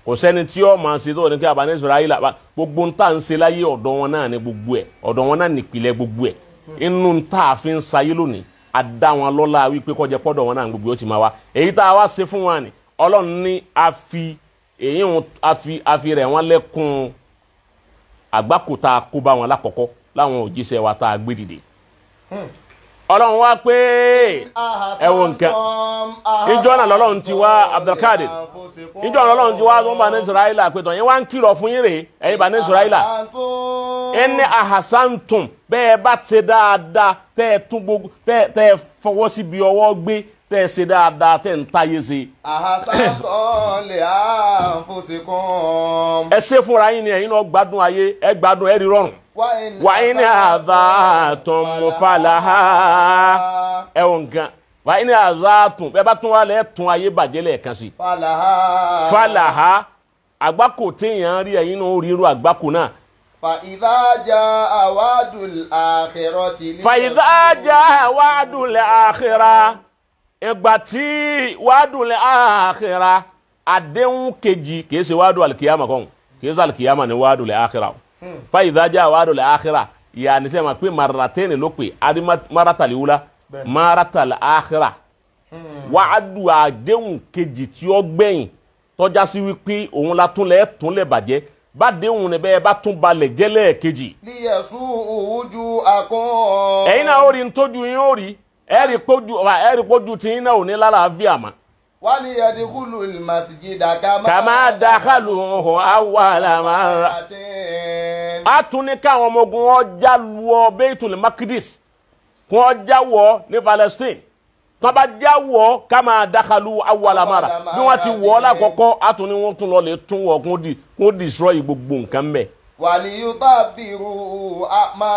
Kò sẹ́ni tí ó máa ṣe tó ní kí Bani Israila gbogbo ń tà ń ṣe láyé ọ̀dọ̀ wọn náà ní gbogbo ẹ̀, ọ̀dọ̀ wọn náà nípìnlẹ̀ gbogbo ẹ̀. Inú ń tà fi ń sayé lónìí, a dá wọn lọ́lá wípé kọjá pọ́dọ̀ wọn náà gbogbo ó ti máa wá. Èyí tá a wá ṣe fún wọn ni Ọlọ́run ní a fi èyí ń a fi rẹ̀ wọ́n lẹ́kùn àgbákò tá a kó bá wọn lákọ̀ọ́kọ́ láwọn òjíṣẹ́ wa tá a gbé dìde. Ọlọ́run wá pé ẹ wo nǹkan ìjọ náà lọ́lọ́run ti wá Abdulkadir, ìjọ náà lọ́lọ́run ti wá wọn Bani Israila pé tọ̀ yín wá ń kìlọ̀ fún yín rèé ẹ̀yin Bani Israila ẹni ahasantum bẹ́ẹ̀ bá ṣe dáadáa tẹ́ ẹ tún gbogbo tẹ́ ẹ fọwọ́ síbi ọwọ́ gbé tẹ́ ẹ ṣe dáadáa tẹ́ ẹ ń táyé ṣe. Ahasantum li anfusikum. Ẹ ṣe fúnra yín ni ẹ̀yin náà gbádùn ayé ẹ gbádùn ẹ rí rọrùn. Wà ní àdàtún mufalaha. Ẹ wọ nǹkan wà ní àdàtún bẹ́ẹ̀ bá tún wà lẹ́ẹ̀ tún ayé bàjẹ́ lẹ́ẹ̀kan sí. Falaha. Falaha àgbákò téèyàn rí ẹ̀yin náà ó rí irú àgbákò náà. Fàìdá jaa wa'dul akhirati. Fàìdá jaa wa'dul akhira. Ìgbà tí wa'dul akhira àdéhùn kejì kìí ṣe wa'dul alikiyama kọ́ kìí ṣe alikiyama ni wa'dul akhira. Fàìdá jaa wa'dul akhira yàní sẹ́ ma pé maratẹ́ni ló pè adi maratali wula maratali akhira. Wa'du àdéhùn kejì tí ó gbẹ̀yìn tọ́já sí wípé òun la túnlẹ̀ túnlẹ̀ bàjẹ́ bá déhùn ni bẹ́ẹ̀ bá tún balẹ̀ jẹ́ lẹ́ẹ̀kejì. Liyasu wujuhakum. Ẹ̀yin náà ó rí ntójú yín ó rí ẹ̀rí pójú tí yín náà ò ní lálàáfíà mọ́. Waliyadkhulul masjida kama dakhaluhu awwala marra. A tún ní káwọn ọmọ ogun wọn já lu ọ Baitul Maqdis kí wọ́n já wọ̀ ní Palestine tí wọ́n bá já wọ̀ kama dakhalu awwala marra bí wọ́n ti wọ̀ ọ́ lákọ̀ọ́kọ́ a tún ní wọ́n tún lọ lè tún wọ̀ kó destroy gbogbo nǹkan mẹ́. Waliyutabiru ma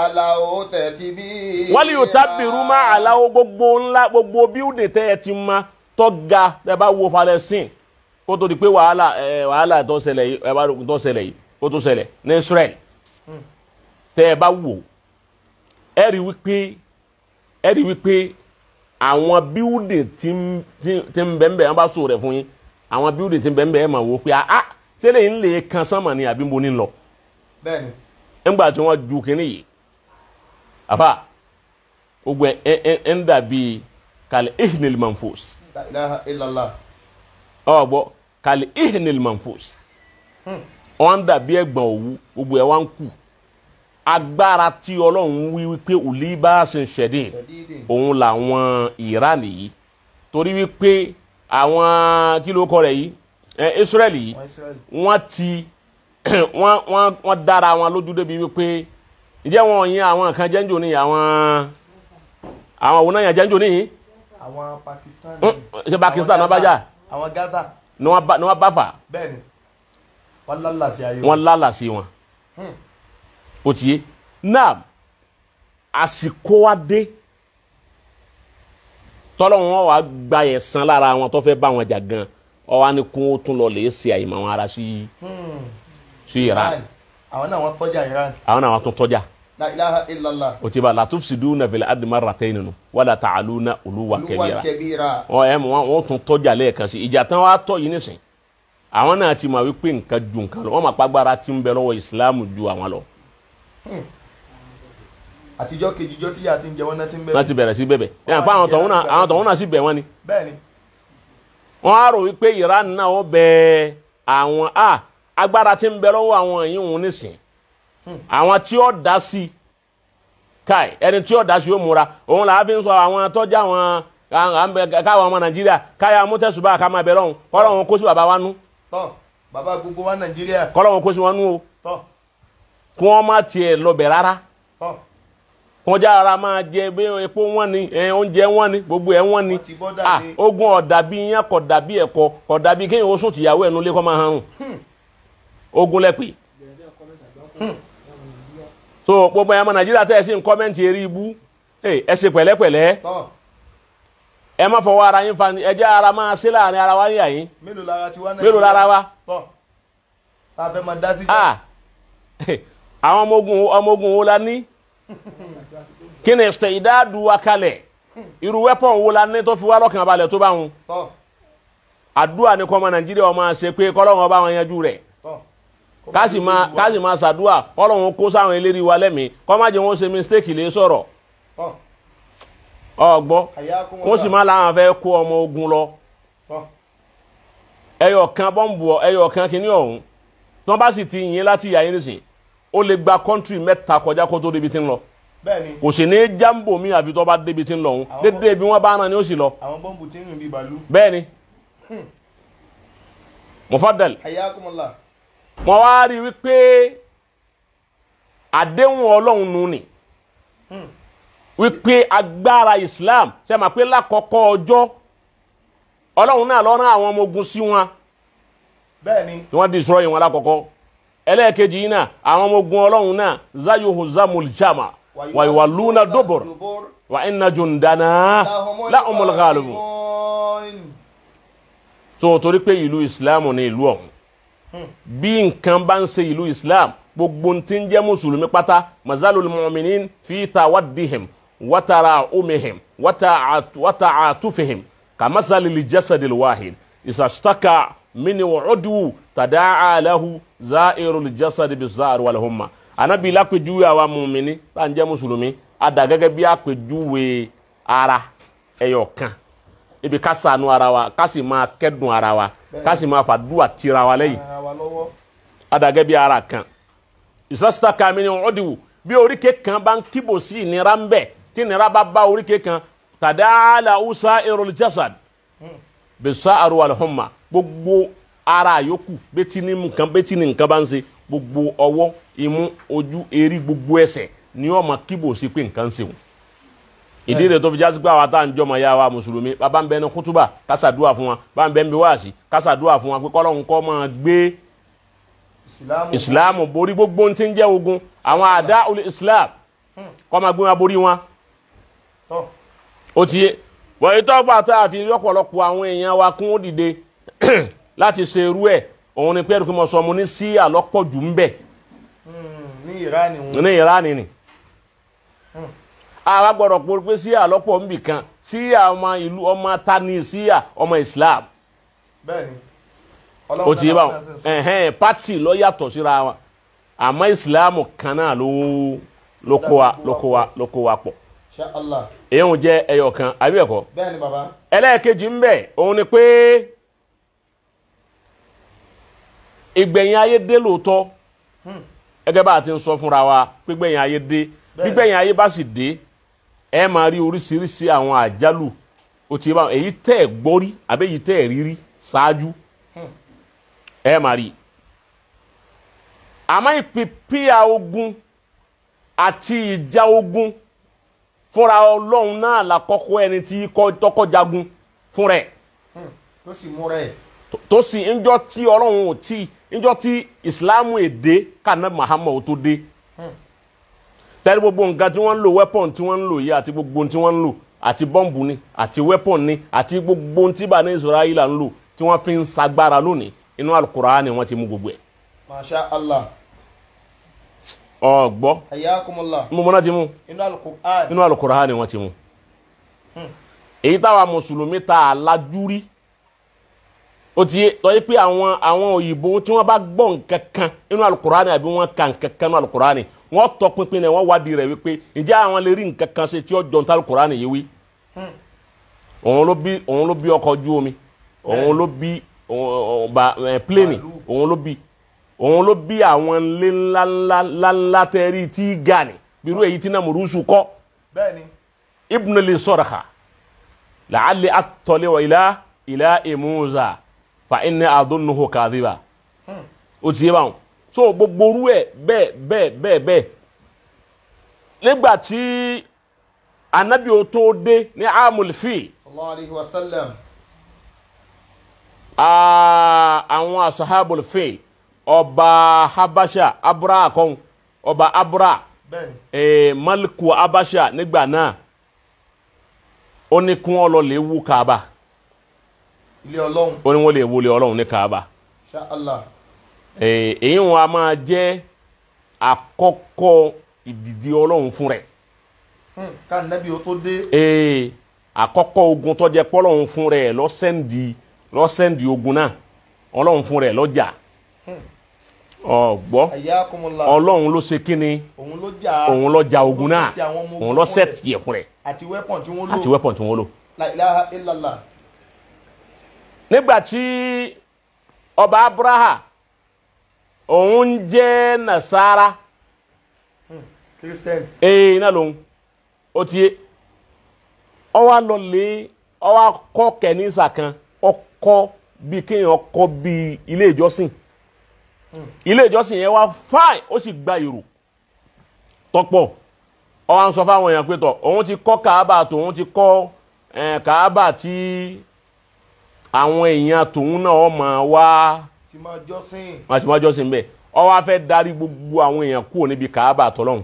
alaw tẹ̀tibí. Waliyutabiru ma alaw gbogbo ńlá gbogbo bíúdì tẹ́ ẹ ti ma tọ́ ga tẹ́ bá wo Palestine kó tó di pé wàhálà tó ṣẹlẹ̀ yìí ẹ bá tó ṣẹlẹ̀ yìí kó tó ṣẹlẹ̀ ní Israel tẹ́ ẹ bá wò ẹ rí wípé àwọn bíúdì tí ń bẹ́ẹ̀ bẹ́ẹ̀ wọ́n bá sọ rẹ̀ fún yín àwọn bíúdì tí ń bẹ́ẹ̀ bẹ́ẹ̀ máa wò pé ah ṣẹlẹ̀ ń lè kan sánmà ni àbí mo ní lọ. Bẹ́ẹ̀ni. Ńgbà tí wọ́n ju kínní yìí àfà gbogbo ẹ ń dàbí kàlẹ́ ihnil manfus. La ilaha illallah. Ọ gbọ́ kàlẹ́ ihnil manfus. Wọ́n ń dàbí ẹ̀gbọ̀n òwú gbogbo ẹ̀ wá ń kù. Agbára tí Ọlọ́run wí wípé òlí bá ṣe ń ṣẹ̀dín òun làwọn Ìránì yìí torí wípé àwọn kí ló kọ rẹ̀ yìí Israẹli yìí wọ́n ti wọ́n dára wọn lójú débi wípé ǹjẹ́ wọn yin àwọn kan jẹ́njò ní àwọn òun náà yàn jẹ́njò ní. Àwọn Pakistan. Ṣé Pakistan náà bá jà? Àwọn Gaza. Ni wọ́n bá fà. Bẹ́ẹ̀ni wọ́n lálà sí ayé wọn. Wọ́n lálà sí wọn. Ó ti yé náà àsìkò wa dé tọ́lọ́run wọn wàá gba ẹ̀san lára wọn tó fẹ́ bá wọn jà gan ọwọ́ ni kún ó tún lọ lè ṣe àyìnbó àwọn ará sí Iran. Àwọn náà wọ́n tọ́jà Iran. Àwọn náà wọ́n tún tọ́jà. La ilaha illallah. O ti bá la tufsiduna fil ardi marratayn nù wala ta'aluna uluwan kabira. Ọ ẹ mọ wọn tún tọ́jà lẹ́ẹ̀kan sí ìjà tán wàá tọ́ yìí nísìn. Àwọn náà ti mọ̀ wípé nǹkan ju nǹkan lọ wọ́n máa pàgbára tí ń bẹ lọ́wọ́ ìsìláàmù ju àwọn lọ. Àtijọ́ kejìjọ́ tí yà ti ń jẹ wọ́n náà ti ń bẹ̀rẹ̀. Láti bẹ̀rẹ̀ sí bẹ̀bẹ̀. Ẹ àpá àwọn tọ̀hún náà sì bẹ̀ wọ́n ni. Bẹ́ẹ̀ni. Wọ́n á rò wípé Iran náà ó bẹ àwọn agbára tí ń bẹ lọ́wọ́ àwọn yìí òun nísìn. Àwọn tí ó dá sí káì ẹni tí ó dá sí ó múra òun là á fi ń sọ àwọn tọ́jà àwọn káwọn ọmọ Nàìjíríà káyà mú tẹ̀sùbá ká máa bẹ lọ́hùn kọ́lọ́hún kó sí bàbá wa nú. Tọ́ bàbá gbogbo wa Nàìjíríà. Kọ́lọ́hún kó sí wọn nú o. Tọ́ kí wọ́n má tiẹ̀ lọbẹ̀ rárá. Tọ́ kí wọ́n já ara máa jẹ bí epo wọn ni oúnjẹ wọn ni gbogbo ẹ̀ wọn ni. Wọ́n ti bọ́dà ni. Ogun ọ̀dà bí iyán kọ̀ dàbí ẹ̀kọ kọ̀ dàbí kéèyàn ó sùn tìyàwó ẹnu lé kọ́ máa hanrun. Ogun lẹ́pẹ́. So gbogbo ẹ̀yàn ọmọ Nàìjíríà tẹ́ ẹ sì ń comment eré ibú ẹ ṣe pẹ̀lẹ́pẹ̀lẹ́. Tọ́ ẹ má fọwọ́ ara yín fa ni ẹ jẹ́ ara máa ṣe láàrin ara wa yín yín. Mélòó lára ti wá Nàìjíríà. Mélòó lára wa. Tọ́ tá a fẹ́ máa dá sí. Àwọn ọmọ ogun wo la ní? Kí ni ṣe ìdádùn wa kalẹ̀? Irú weapon wo la ní tó fi wá lọ́kàn balẹ̀ tó bá wọn? Tọ́ àdúrà ni kọ́ ọmọ Nàìjíríà ọmọ ṣe pé kọ́lọ́run ọba wọn yanjú rẹ̀. Tọ́ ká sì máa ṣàdúrà kọ́lọ́run kó sáwọn eléré wa lẹ́mìí kọ́ má jẹ́ wọn ṣe mistake lè sọ̀rọ̀. Tọ́ ọgbọ́ kó sì má láwọn fẹ́ kó ọmọ ogun lọ. Tọ́ ẹyọ kan bọ́ǹbù ẹyọ kan kìíní ọ̀hún tí wọ́n bá sì ti yìn láti yà yín nísìn ó lè gba country mẹ́ta kọjá kó tó débi tí ń lọ. Bẹ́ẹ̀ni. Kò sì ní jambo mi àfi tó bá débi tí ń lọ òun dédé bí wọ́n bá rán ni ó sì lọ. Àwọn bọ́ǹbù tí ń rìn bí bàálù. Bẹ́ẹ̀ni. Mufaddal. Hayyakumullah. Wọ́n wá rí wípé àdéhùn Ọlọ́run nù ni wípé agbára Islam ṣe máa pé lákọ̀ọ́kọ́ ọjọ́ Ọlọ́run náà ló rán àwọn ọmọ ogun sí wọn. Bẹ́ẹ̀ni. Tí wọ́n destroy wọn lákọ̀ọ́kọ́. Ẹlẹ́ẹ̀kejì yìí náà àwọn ọmọ ogun Ọlọ́run náà zayuhu zamul jama wa yuwalluna dubur wa inna jundana lahumul ghalibun. So torí pé ìlú Islam ní ìlú ọ̀hún bí nǹkan bá ń ṣe ìlú Islam gbogbo tí ń jẹ́ mùsùlùmí pátá mazalul mu'minin fi tawaddihim wa tara'umihim wa ta'atufihim kamasalil jasadil wahid isashtaka min udwu tada'a lahu za'irul jasadi bizar wal humma. Ànábì lápèjúwe àwa mùmíní tá ń jẹ́ mùsùlùmí a dà gẹ́gẹ́ bí àpèjúwe ara ẹyọ kan ibi ká ṣàánú ara wa ká sì máa kẹ́dùn ara wa ká sì máa fàdúrà tira wa lẹ́yìn a dà gẹ́gẹ́ bí ara kan ìsásítà mi ni ọ̀dìwù bí oríkèé kan bá ń kíbò sí ìnira ń bẹ̀ tí ìnira bá bá oríkèé kan tàdáàlà usa irul jasad bisa aruwal humma gbogbo ara yòókù bẹ́tí ní nǹkan bẹ́tí ní nǹkan bá ń ṣe gbogbo ọwọ́ imú ojú erí gbogbo ẹsẹ̀ ni ó máa kíbò sí pé nǹkan ń ṣe wọn. Ìdí rẹ̀ tó fi jásí pé àwa tá à ń jọmọ ya wa mùsùlùmí bàbá ń bẹ ní kútúbà kásàdúà fún wa bàbá ń bẹ ń bí wáàsí kásàdúà fún wa pé kọ́lọ́hún kọ́ máa gbé ìsìláàmù borí gbogbo ohun tí ń jẹ́ ogun àwọn àdá olú islam kọ́ máa gbé wọn borí wọn. Ó ti yé wọ́n yìí tọ́gbà tá a fi ọ̀pọ̀lọpọ̀ àwọn èèyàn wa kún ó dìde láti ṣe irú ẹ̀ òun ni pẹ́ẹ́rù kí mo sọ mo ní sí àlọ́pọ̀ jù ń bẹ̀ ní Ìránì ni àwa gbọ́dọ̀ pé sí àlọ́pọ̀ ń bì kan sí ọmọ ìlú ọmọ tani sí ọmọ Islam. Ó ti yé báwọn ẹ̀hẹ́n pátì ló yàtọ̀ síra wọn àmọ́ Islam kan náà ló kó wa pọ̀. Èyí ń jẹ́ ẹyọ kan àbí ẹ̀kọ́. Bẹ́ẹ̀ni bàbá. Ẹlẹ́ẹ̀kejì ń bẹ òun ni pé ìgbẹ̀yìn ayé dé lóòótọ́ gẹ́gẹ́ bá a ti ń sọ fúnra wa pé gbẹ̀yìn ayé dé gbígbẹ̀yìn ayé bá sì dé ẹ máa rí oríṣiríṣi àwọn àjálù ó ti bá èyí tẹ́ ẹ̀ gbọ́rí àbí èyí tẹ́ ẹ̀ rírí ṣáájú ẹ máa rí. Àmọ́ ìpìpìyà ogun àti ìjà ogun fúnra Ọlọ́run náà làkọ́kọ́ ẹni tí tọkọ jagun fúnra ẹ̀ tó sì múra ẹ̀ tó sì ńjọ́ tí Ọlọ́run ò tí ńjọ́ tí ìsìláàmù èdè kàná Muhammad tó dé tẹ́lẹ̀ gbogbo nǹkan tí wọ́n ń lò weapon tí wọ́n ń lò yìí àti gbogbo tí wọ́n ń lò àti bọ́ǹbù ni àti weapon ni àti gbogbo tí bá ní Israẹli ń lò tí wọ́n fi ń sagbára lónìí inú Al-Qur'ani ni wọ́n ti mú gbogbo ẹ̀. Masha Allah. Ọgbọ́ Hayyakumullah. Mo mọ́ná ti mú inú Al-Qur'ani ni wọ́n ti mú. Èyí táwa mùsùlùmí ta àlàjúrí ó ti yé tọ́ yí pé àwọn òyìnbó tí wọ́n bá gbọ́ nǹkan kan inú Al-Qur'ani àbí wọ́n ka nǹkan kan inú Al-Qur'ani wọ́n tọ pinpin rẹ̀ wọ́n wádìí rẹ̀ wípé ǹjẹ́ àwọn lè rí nǹkan kan ṣe tí ó jọ ní Al-Qur'ani yìí wí. Òun ló bí ọkọ̀ ojú omi Òun ló bí pléènì, òun ló bí, òun ló bí àwọn ilé ńlá ńlá ńlá tẹ́rí tí gani bírú èyí tí Namurusu kọ́. Ibn li sọ̀rọ̀kà la'alli attali'u ila Musa fa inni adunnuhu kadhiba. Ó ti yé báwọn. So gbogbo orú ẹ̀ bẹ́ẹ̀ bẹ́ẹ̀ bẹ́ẹ̀ bẹ́ẹ̀. Nígbà tí anabi ó tó dé ní amul fi. Sallallahu alayhi wa sallam. Àwọn asahabul fi ọba Habasha Abra kan, ọba Abra maliku Habasha nígbà náà, ó ní kí wọ́n lọ lè wú Kaaba. Ilé Ọlọ́run. Ó ní wọ́n lè wọlé Ọlọ́run ní Kaaba. Insha Allah. Èyí wọn a máa jẹ́ àkọ́kọ́ ìdìdí Ọlọ́run fún rẹ̀. Ká nẹ́bí o tó dé. Àkọ́kọ́ ogun tó jẹ́ pọ́lọ́run fún rẹ̀ lọ́sẹ̀ndì ogun náà, Ọlọ́run fún rẹ̀ lọ́jà. Ọ̀gbọ́ Ọlọ́run ló ṣe kíni, òun ló jà ogun náà, òun ló sẹ́ẹ̀tì ẹ̀ fún rẹ̀ àti weapon tí wọ́n lò. Àti weapon tí wọ́n lò. La ilaha illallah. Nígbà tí ọba Abraha òun jẹ́ Nasara, Christian, iná lòun ó ti yé, ó wá lọ lé, ó wá kọ́ kẹ́nísà kan, ó kọ́ bí kéèyàn kọ́ bí ilé ìjọsìn. Ilé ìjọsìn yẹn wá fáìn, ó sì gba èrò tọ́pọ̀. Ó wá ń sọ fáwọn èèyàn pé tọ̀ òun ti kọ́ Kaaba, tòun ti kọ́ Kaaba tí àwọn èèyàn tòun náà máa wá tí máa jọ́sìn, wọ́n ti máa jọ́sìn bẹ́ẹ̀. Ó wá fẹ́ darí gbogbo àwọn èèyàn kúrò níbi Kaaba tọ́lọ́hún,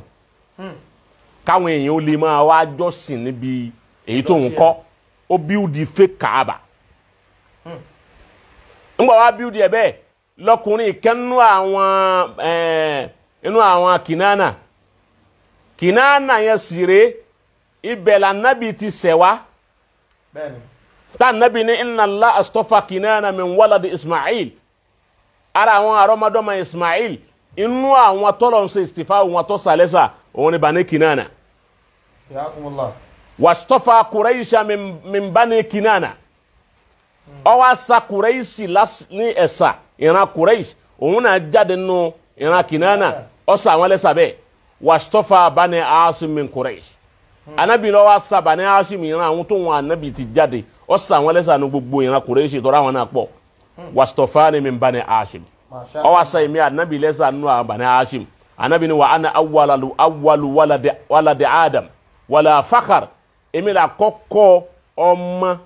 káwọn èèyàn ó lè máa wá jọ́sìn níbi èyí tóun kọ́. Ó bíúdi fake Kaaba. Ńgbà wá bíúdi ẹ̀ bẹ́ẹ̀, lọkùnrin kẹ́nu àwọn inú àwọn Kìnánà, Kìnánà yẹn sì rèé, ibẹ̀ lànàbì ti ṣẹ̀ wá. Tá nàbì ní inna Allah astafa Kìnánà min waladi Ismail. Ara àwọn àrọ́mọdọ́mọ Ismail, inú àwọn tọ́lọ̀ ń ṣe ìsìtìfà wọn tó sàlẹ́sà, òun ni Bani Kìnánà. Wastafa Quraisha min Bani Kìnánà. Ó wá sa Quraishi ní ẹ̀sà, ìran Quraish, òun náà jáde nínú ìran Kìnánà, ó sa àwọn lẹ́sà bẹ́ẹ̀. Wastafa Bani Asim min Quraish. Anabi ló wá sa Bani Asim, ìran àwọn tó wọn anabi ti jáde, ó sa àwọn lẹ́sà ní gbogbo ìran Quraish tọ́ra àwọn náà pọ̀. Wastafani min Bani Hashim. Ó wá sa èmi anabi lẹ́sà nínú àwọn Bani Hashim. Anabi ni wa ana awwalu waladi Adam wala fakhar. Èmi là kọ́kọ́ ọmọ,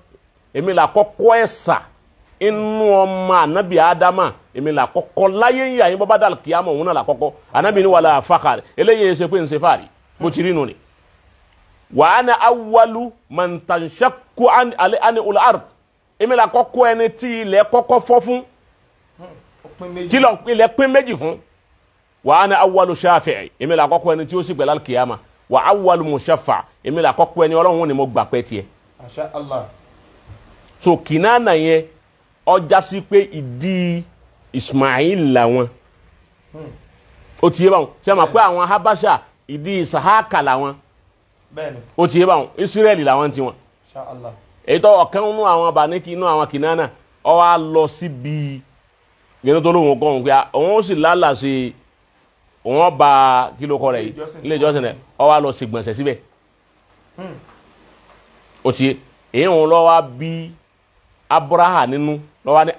èmi là kọ́kọ́ ẹ̀sà inú ọmọ anabi Adama, èmi là kọ́kọ́ láyé ń yà yín bọ́bá dàl kíámọ̀, òun náà là kọ́kọ́. Anabi ni wala fakhar, eléyìí ṣe pé ń ṣe fàárì bó ti rí nù ni. Wa ana awwalu man tanshaqqu ani ul ard. Èmi là kọ́kọ́ ẹni tí ilẹ̀ kọ́kọ́ fọ́ fún, tí ilẹ̀ pín méjì fún. Wa ana awwalu shafi'i, èmi là kọ́kọ́ ẹni tí ó sì gbẹ̀lá kíámà. Wa awwalu mushaffa, èmi là kọ́kọ́ ẹni Ọlọ́run ni mo gbà pẹ́ tiẹ̀. Masha Allah. So Kìnánà yẹn ó já sí pé ìdí Ismail làwọn. Ó ti yé báwọn. Ṣé ma pé àwọn Habasha ìdí Isahaka làwọn. Ó ti yé báwọn. Israẹli làwọn ti wọn. Masha Allah. Èyí tó ọ̀kan nínú àwọn Bàníkì inú àwọn Kìnánà, ó wá lọ síbi gẹ́gẹ́ tó lóun kọ́ òun pé òun ó sì lálàá sí òun ọba kí ló kọ́ rẹ̀ yìí ilé ìjọsìn rẹ̀, ó wá lọ sí gbọ̀nsẹ̀ síbẹ̀. Ó ti yé. Èyí òun lọ wá bí Abraha nínú lọ wá ní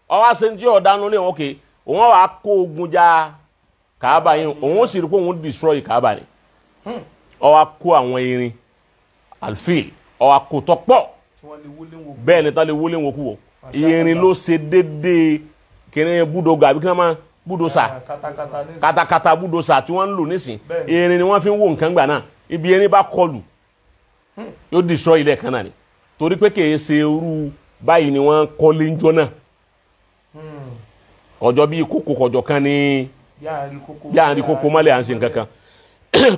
ọ wá ṣe ń tí ọ̀dánú lé wọn òkè, òun wá kó ogun ja Kaaba yìí, òun ó sì rí pé òun destroy Kaaba ni. Ó wá kó àwọn irin alfil, ó wá kó tọ́pọ̀ bẹ́ẹ̀ ni tá lè wọlé wọn kú wọ. Irin ló ṣe déédéé kíní búdògà àbí kí wọ́n máa búdòsà, katakata búdòsà tí wọ́n ń lò nísìn, irin ni wọ́n fi ń wó nǹkan gbà náà. Ibi irin bá kọlù yóò destroy ilẹ̀ kan náà ni, torí pé kìí ṣe irú báyìí ni wọ́n kọ́lé ńjọ́ náà. Kọjọ bíi kókó kọjọ kan ní bí à ń rí kókó mọ́lẹ̀ à ń ṣe nǹkan kan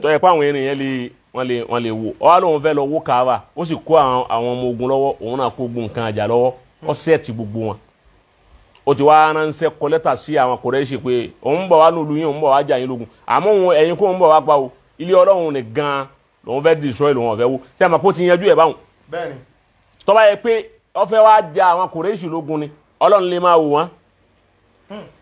tó yẹ pé àwọn irin yẹn lè wọ́n lè wò. Ó wá lóun fẹ́ lọ wó Kaaba, ó sì kó àwọn ọmọ ogun lọ́wọ́, òun náà kó ogun nǹkan àjà lọ́wọ́, ó sẹ́ẹ̀tì gbogbo wọn. Ó ti wá ránṣẹ́ kọ lẹ́tà sí àwọn Kùrẹ́ṣì pé òun bọ̀ wá lólu yín, òun bọ̀ wá jà yín lógun, àmọ́ òun ẹ̀yin kó òun bọ̀ wá pa o, ilé Ọlọ́run ní gan lòun fẹ́ destroy, lòun ọ̀fẹ́ wó. Ṣé àmọ́ kó ti yanjú ẹ̀ báwọn? Tó bá yẹ pé ó fẹ́ wá ja àwọn Kùrẹ́ṣì lógun ni Ọlọ́run lè máa wò wọ́n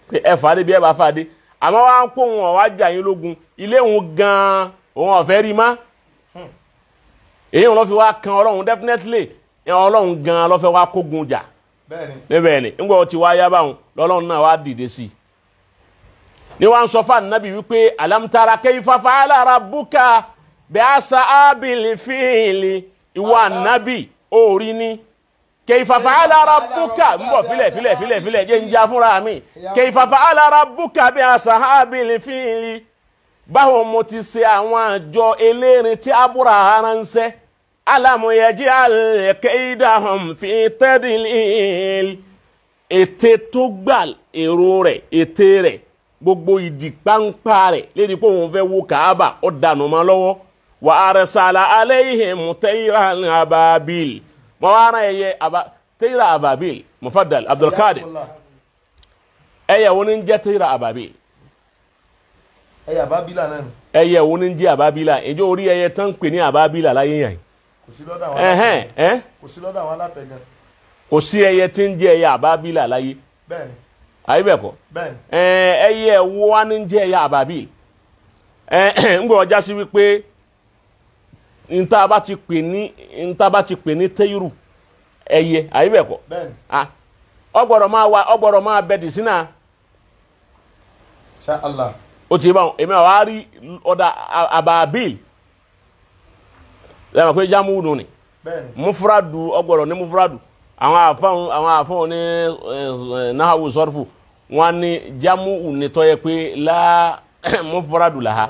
pé ẹ fàdé bí ẹ bá fàdé àmọ́ wá ń kó wọn wá jà yín lógun ilé òun gan-an òun ọ̀fẹ́ rí má èyí wọn lọ fi wá kan Ọlọ́run definitely Ọlọ́run gan-an ló fẹ́ wá kógun jà níbẹ̀ ni ńgbọ́ ti wá yá báwọn lọ́lọ́run náà wá dìde sí i ni wọ́n sọ fún anabi wípé alamtara kayfa fa'ala rabbuka bi ashabil fili ìwọ anabi orí ni kayfa fa'ala rabbuka ń bọ̀ filẹ̀ filẹ̀ filẹ̀ filẹ̀ jẹ́ ń já fúnra mi kayfa fa'ala rabbuka bi ashabil fili báwo mo ti ṣe àwọn àjọ elérin tí Abraha ránṣẹ́ alamu yaj'al kaydahum fi tadlil ète tó gbà èrò rẹ̀ ète rẹ̀ gbogbo ìdí pánpá rẹ̀ lédi pé òun fẹ́ wó Kaaba ó dànù mọ́ lọ́wọ́ wa arsala alayhim tayran ababil mọ́ wá rán ẹyẹ tayra ababil mufaddal Abdulkadir ẹyẹ wo ni ń jẹ́ tayra ababil. Ẹyẹ ababila náà ni. Ẹyẹ wo ni ń jẹ́ ababila ìjọ orí ẹyẹ tán ń pè ní ababila láyé yàn. Kò sí lọ́dọ̀ àwọn alátẹ̀gàn. Kò sí lọ́dọ̀ àwọn alátẹ̀gàn. Kò sí ẹyẹ tí ń jẹ́ ẹyẹ ababila láyé. Bẹ́ẹ̀ni. Àyè bẹ́ẹ̀ kọ́. Bẹ́ẹ̀ni. Ẹyẹ wo wá ní jẹ́ ẹyẹ ababil. Ń gbọ́ ọjà sí wípé níta bá ti pè ní níta bá ti pè ní tẹ́yìrù ẹyẹ àyè bẹ́ẹ̀ kọ́. Bẹ́ẹ̀ni. Ó gbọ́dọ̀ máa wá ó gbọ́dọ̀ máa bẹ dì sínú. Insha Allah. Ó ti bá wọn èmi àwọn arí ọ̀dà ababil lẹ́yìn pé jámù nù ni mufuradu ọgbọ̀rọ̀ ní mufuradu àwọn àfọ̀n ní nahawu sọ́rfù wọn ní jámù ní tọ́yẹ pé lá mufuradu làhá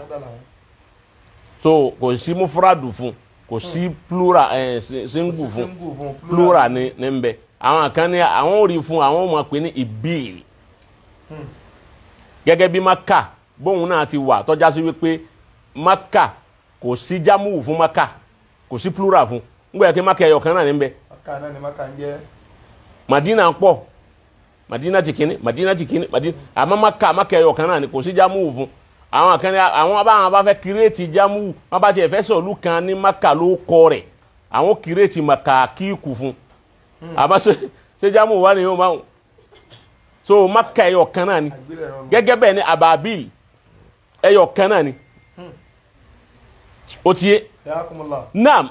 so kò sí mufuradu fún kò sí plural single fún plural ní ń bẹ àwọn kan ní àwọn ò rí fún àwọn ò mọ̀ pé ní ìbíl gẹ́gẹ́ bí Maka bóun náà ti wà tọ́já sí wípé Maka kò sí jámù fún Maka kò sí plural fún ngbà yẹ kí Maka ẹyọ kan náà ní bẹ. Maka náà ni Maka ń jẹ́. Madina pọ̀ Madina ti kíní Madina ti kíní Madina àmọ́ Maka Maka ẹyọ kan náà ni kò sí jámù fún àwọn kan ní àwọn báwọn bá fẹ́ kírètì jámù wọn bá tiẹ̀ fẹ́ sọ̀lú kan ní Maka ló kọ rẹ̀ àwọn kírètì Maka kíkù fún àmọ́ ṣé jámù wà ní yóò máa so Maka ẹyọ kan náà ni gẹ́gẹ́ bẹ́ẹ̀ ni Ababil ẹyọ kan náà ni ó ti yé naam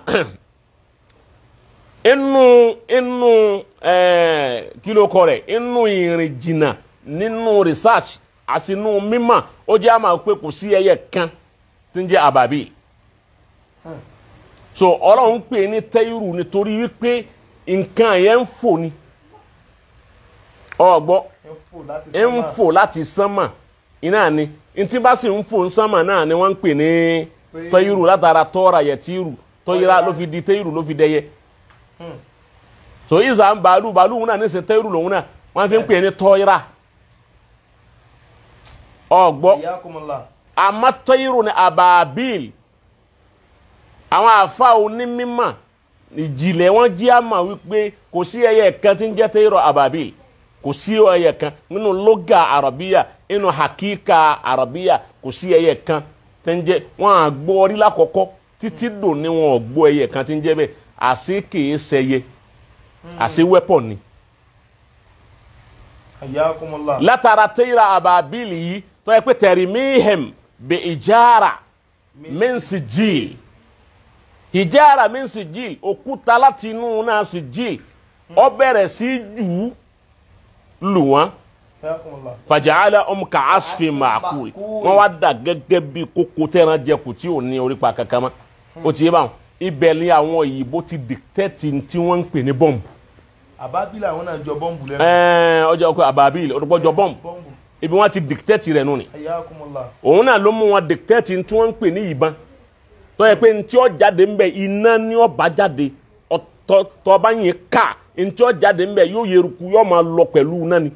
inú inú kílò kọ rẹ̀ inú ìrìn jìnnà nínú research àti inú mímọ̀ ó jẹ́ àmà pé kò sí ẹyẹ kan tí ń jẹ́ Ababil so Ọlọ́run pè ní tẹ́yìrù nítorí wípé nǹkan yẹn ń fò ni ọgbọ́ ń fò láti sánmà iná ni ntí bá sì ń fò ń sánmà náà ni wọ́n ń pè ní tọ́yìrù látara tọ́ra yẹtìrù tọ́yìrà ló fi di tẹ́yìrù ló fi dẹyẹ so ìzà ń bàálù bàálù náà ní sè tẹ́yìrù lòun náà wọ́n fi ń pè ní tọ́yìrà ọgbọ́ àmọ́ tọ́yìrù ni àbàbíl àwọn àfa onímímọ̀ ìjìnlẹ̀ wọn jí àmà wípé kò sí ẹyẹ kan tí ń jẹ́ tẹ́yìrù àbàbíl kò sí ẹyẹ kan nínú lóga àràbíyà nínú hakíkà àràbíyà kò sí ẹyẹ kan tí ń jẹ́ wọn à gbọ́ orí lákọ̀ọ́kọ́ títí dò ní wọn ò gbọ́ ẹyẹ kan tí ń jẹ́ bẹ́ẹ̀ àṣé kìí ṣẹyẹ àṣé wẹ́pọ̀ ni. Hayyakumullah. Látara tẹ́yìrà àbàbílì yìí tó yẹ pé tẹ̀rìmíhẹ̀m bẹ̀ ìjára min sijil ìjára min sijil òkúta láti inú náà sijil ó bẹ̀rẹ̀ sí jù ú lù wọ́n fàjàlá ọmọ ká asfi màkúl wọ́n wá dà gẹ́gẹ́ bí kókó tẹ́ran jẹkù tí ò ní orípa kankan mọ́ ó ti yé báwọn ibẹ̀ ni àwọn òyìnbó ti dìtẹ́tì tí wọ́n ń pè ní bọ́ǹbù. Àbábílì àwọn náà jọ bọ́ǹbù lẹ́nu. Ọjọ́ ọkọ àbábílì ọjọ́ bọ́ǹbù ibi wọ́n ti dìtẹ́tì rẹ̀ nù ni. Òun náà ló mú wọn dìtẹ́tì tí wọ́n ń pè ní ìbọn tó yẹ pé ntí ó jáde ńbẹ iná ni ó bá jáde tọ́ bá yẹn ká ntí ó jáde ńbẹ yóò yeruku yóò máa lọ pẹ̀lú náà ni.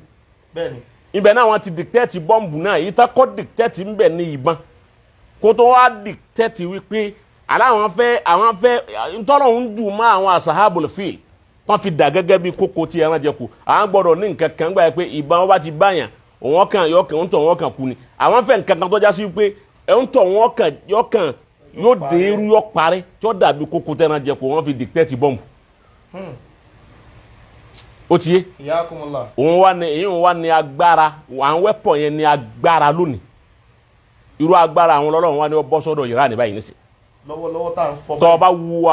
Ibẹ̀ náà wọ́n ti dìtẹ́tì bọ́ǹbù náà èyí tá kọ́ dìtẹ́tì ńbẹ ní ìbọn kó tó wá dìtẹ́tì wípé aláwọn fẹ́ àwọn fẹ́ ntọ́rọ̀ ń jù mọ́ àwọn asahabul fil wọ́n fi dà gẹ́gẹ́ bí kókó tí ẹran jẹ kù àwọn gbọ́dọ̀ ní nǹkan kan gbà pé ìbọn wọn bá ti báyàn òun kàn yọkàn ń tọ̀ wọn kàn kú ni àwọn fẹ́ nǹkan kan tó já sí pé ń tọ̀ wọn kàn yọkàn yóò dé irú yọ parí tí ó dàbí kókó tí ẹran jẹ kù wọ́n fi dìtẹ́tì bọ́ǹbù. Ó ti yé. Òun wá ní èyí wá ní agbára àwọn wẹ́pọ̀ yẹn ní agbára lónìí. Irú agbára àwọn Ọlọ́run wá ní ó bọ́ sọ́dọ̀ Iran báyìí nísìn. Lọ́wọ́lọ́wọ́ tá à ń sọ báyìí. Tó bá wo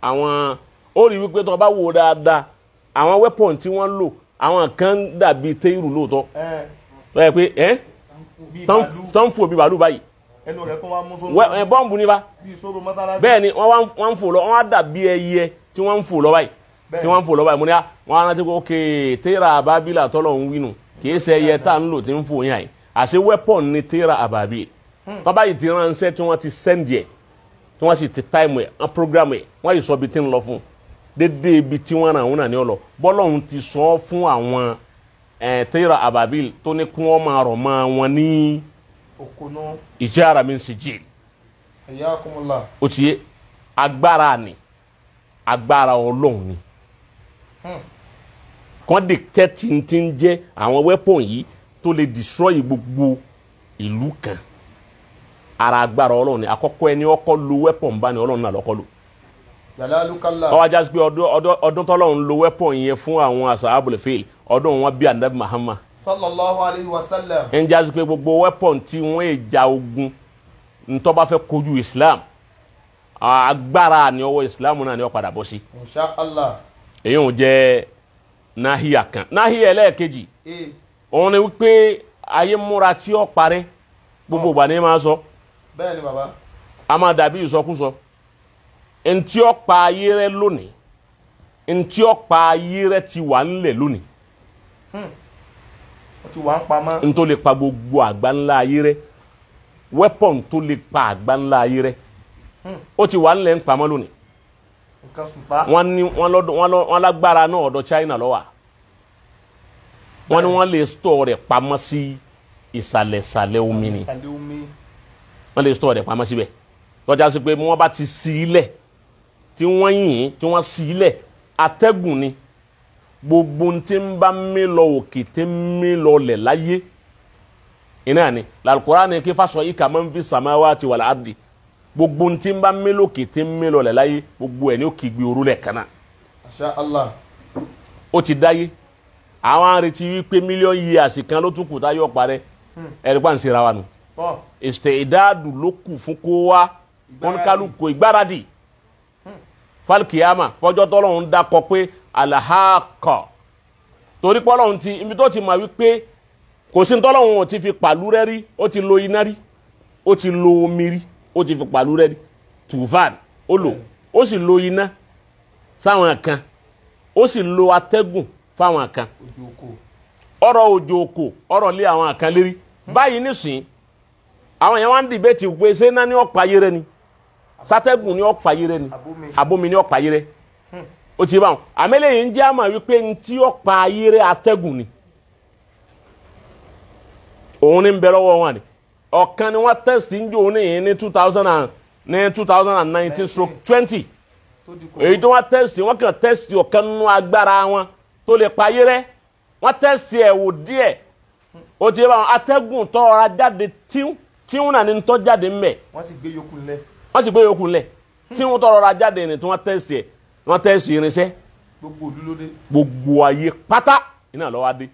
àwọn ó rí wípé tó bá wo dáadáa àwọn wẹ́pọ̀n tí wọ́n lò àwọn kan dàbí téèrù lóòótọ́. Lọ́yẹ̀ pé ẹ́ tán fò bí bàálù báyìí. Ẹnu rẹ̀ tó wá mú sóró. Bọ́ǹbù ní bá. Bí sóró mọ́sálásí. Bẹ́ẹ̀ ni wọ́n ń fò lọ wọ́n á dàbí ẹyẹ tí wọ́n ń fò lọ báyìí. Tí wọ́n ń fò lọ báyìí mo ní wọ́n á rántí pé ok téèrà àbábílà tọ́lọ̀ ń wínú kì í ṣe ẹyẹ tá ń lò tí ń fò yàn yìí. Àṣé wẹ́pọ̀n ni téèrà àbábílà. Tọ́ba yìí ti ránṣẹ́ tí wọ́n ti sẹ́ndì ẹ̀ tí wọ́n sì ti táìmù ẹ̀ wọ́n prógrámù ẹ̀ wọ́n yìí sọ ibi tí ń lọ fún un dédé ibi tí wọ́n ràn wọ́n náà ní ọ̀lọ́ bọ́lọ́hún ti sọ fún àwọn téèrà àbábílà tó ní kí wọ́n máa rọ̀ mọ́ wọn ní ìjára mi ń ṣe jì. Ó ti yé agbára ni agbára Ọlọ́run ni kàn dictate ti ń jẹ́ àwọn weapon yìí tó lè destroy gbogbo ìlú kan. Ara agbára Ọlọ́run ni àkọ́kọ́ ẹni ọkọ́ lo weapon bá ní Ọlọ́run náà lọ́kọ́ lò. Ọwọ́ ajá sí pé ọdún tọ́lọ́run lo weapon yẹn fún àwọn ashabul fil ọdún wọn bí anabi Muhammad sallallahu alayhi wa sallam. Ń jásí pé gbogbo weapon tí wọ́n èjà ogun ntọ́ bá fẹ́ kojú Islam agbára ni ọwọ́ Islam náà ni ó padà bọ́ sí. Insha Allah. Èyí ò jẹ́ náhíà kan. Náhíà ẹlẹ́ẹ̀kejì òun ni wípé ayé múra tí ó parẹ́ gbogbo ìgbà ni máa sọ. Bẹ́ẹ̀ ni bàbá. A máa dàbí ìsọkúsọ. Ntí ó pa ayé rẹ lónìí ntí ó pa ayé rẹ ti wà ńlẹ̀ lónìí. Ó ti wà ń pamọ́. Ntó lè pa gbogbo àgbáńlá ayé rẹ weapon tó lè pa àgbáńlá ayé rẹ ó ti wà ńlẹ̀ ń pamọ́ lónìí. Nǹkan sùpá. Wọ́n ní wọ́n lágbára náà ọ̀dọ̀ China ló wà. Wọ́n ní wọ́n lè store rẹ̀ pamọ́ sí ìsàlẹ̀sàlẹ̀ omi ni. Wọ́n lè store rẹ̀ pamọ́ síbẹ̀. Lọ́jà sí pé wọ́n bá ti sí ilẹ̀ tí wọ́n yìn tí wọ́n sí ilẹ̀ atẹ́gùn ni gbogbo tí ń bá mí lọ òkè tí ń mí lọ lẹ̀ láyé iná ni Al-Qur'ani kí fásọ yìí kà máa ń fi samawati wal ardi gbogbo tí ń bá mí lókè tí ń mí lọ lẹ̀ láyé gbogbo ẹ̀ ní òkè gbé orú lẹ̀ kan náà. Masha Allah. Ó ti dáyé àwọn arètí wípé mílíọ̀nù yìí àsìkan ló tún kù táyọ̀ parẹ́ ẹ̀rí pa ń ṣe ra wa nù. Ìṣe ìdáàdù ló kù fún kó wá wọn kálukú ìgbáradì falkiyama fọjọ́ tọ́lọ́hún dákọ pé alahakọ torí pọ́lọ́hún ti ibi tó ti mọ̀ wípé kò sí tọ́lọ́hún ò ti fi pàlú rẹ́ rí ó ti lo iná rí ó ti lo omi rí ó ti fi pàlú rẹ́ rí tùfàn ó lò ó sì lo iná sáwọn kan ó sì lo atẹ́gùn fáwọn kan ọ̀rọ̀ òjò òkò ọ̀rọ̀ lé àwọn kan lérí báyìí nísìn àwọn yẹn wá ń dìbẹ́tì pé ṣé iná ní ọ̀pá ayé rẹ ni sátẹ́gùn ní ọ̀pá ayé rẹ ni abomi ní ọ̀pá ayé rẹ ó ti báwọn àmẹ́lẹ̀ yìí ń jẹ́ àmà wípé ntí ọ̀pá ayé rẹ atẹ́gùn ni òun ní ń bẹ lọ́wọ́ wọn ni ọ̀kan ni wọ́n tẹ́sítì ń jò ní yìí ní 2019/20 èyí tó wọ́n tẹ́sítì wọ́n kàn tẹ́sítì ọ̀kan nínú agbára wọn tó lè pa ayé rẹ wọ́n tẹ́sítì ẹ̀ wò díẹ̀ ó ti báwọn atẹ́gùn tọ́ra jáde tíún tíún náà ni ń tọ́ jáde ń bẹ̀ wọ́n sì gbé yòókù ńlẹ̀ wọ́n sì gbé yòókù ńlẹ̀ tí wọ́n tọrọ ra jáde ní tí wọ́n tẹ̀sí ẹ̀ wọ́n tẹ̀sí irinṣẹ́ gbogbo òlú ló dé gbogbo ayé pátá iná lọ́wọ́ adé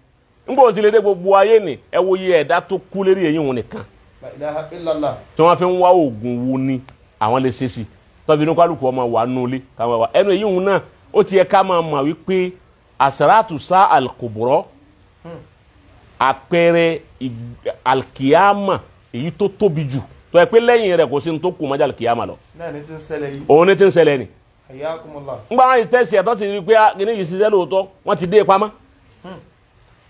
ńgbà òsì lè dé gbogbo ayé ni ẹ wo iye ẹ̀dá tó kú lérí eyín wọn nìkan La ilaha illallah. Tí wọ́n fi ń wá oògùn wo ni àwọn lè ṣe sí tọ́bi inú kálukú ọmọ wà nù ilé káwọn wà ẹnu eyín wọn náà ó ti yẹ ká máa mọ̀ wípé àsàràtù sá àlùkùbọ̀rọ̀ àpẹẹrẹ alkiyama èyí tó tóbi jù tó yẹ pé lẹ́yìn rẹ̀ kò sí ní tó kù mọ́jà alkiyama lọ. Náà ní ti ń ṣẹlẹ̀ yìí. Òun ní ti ń ṣẹlẹ̀ ni. Hayyakumullah. Ngbà wọn tẹ̀sí ẹ̀tọ́ ti rí pé kíní yìí ṣiṣẹ́ lóòótọ́ wọ́n ti dé e pamọ́.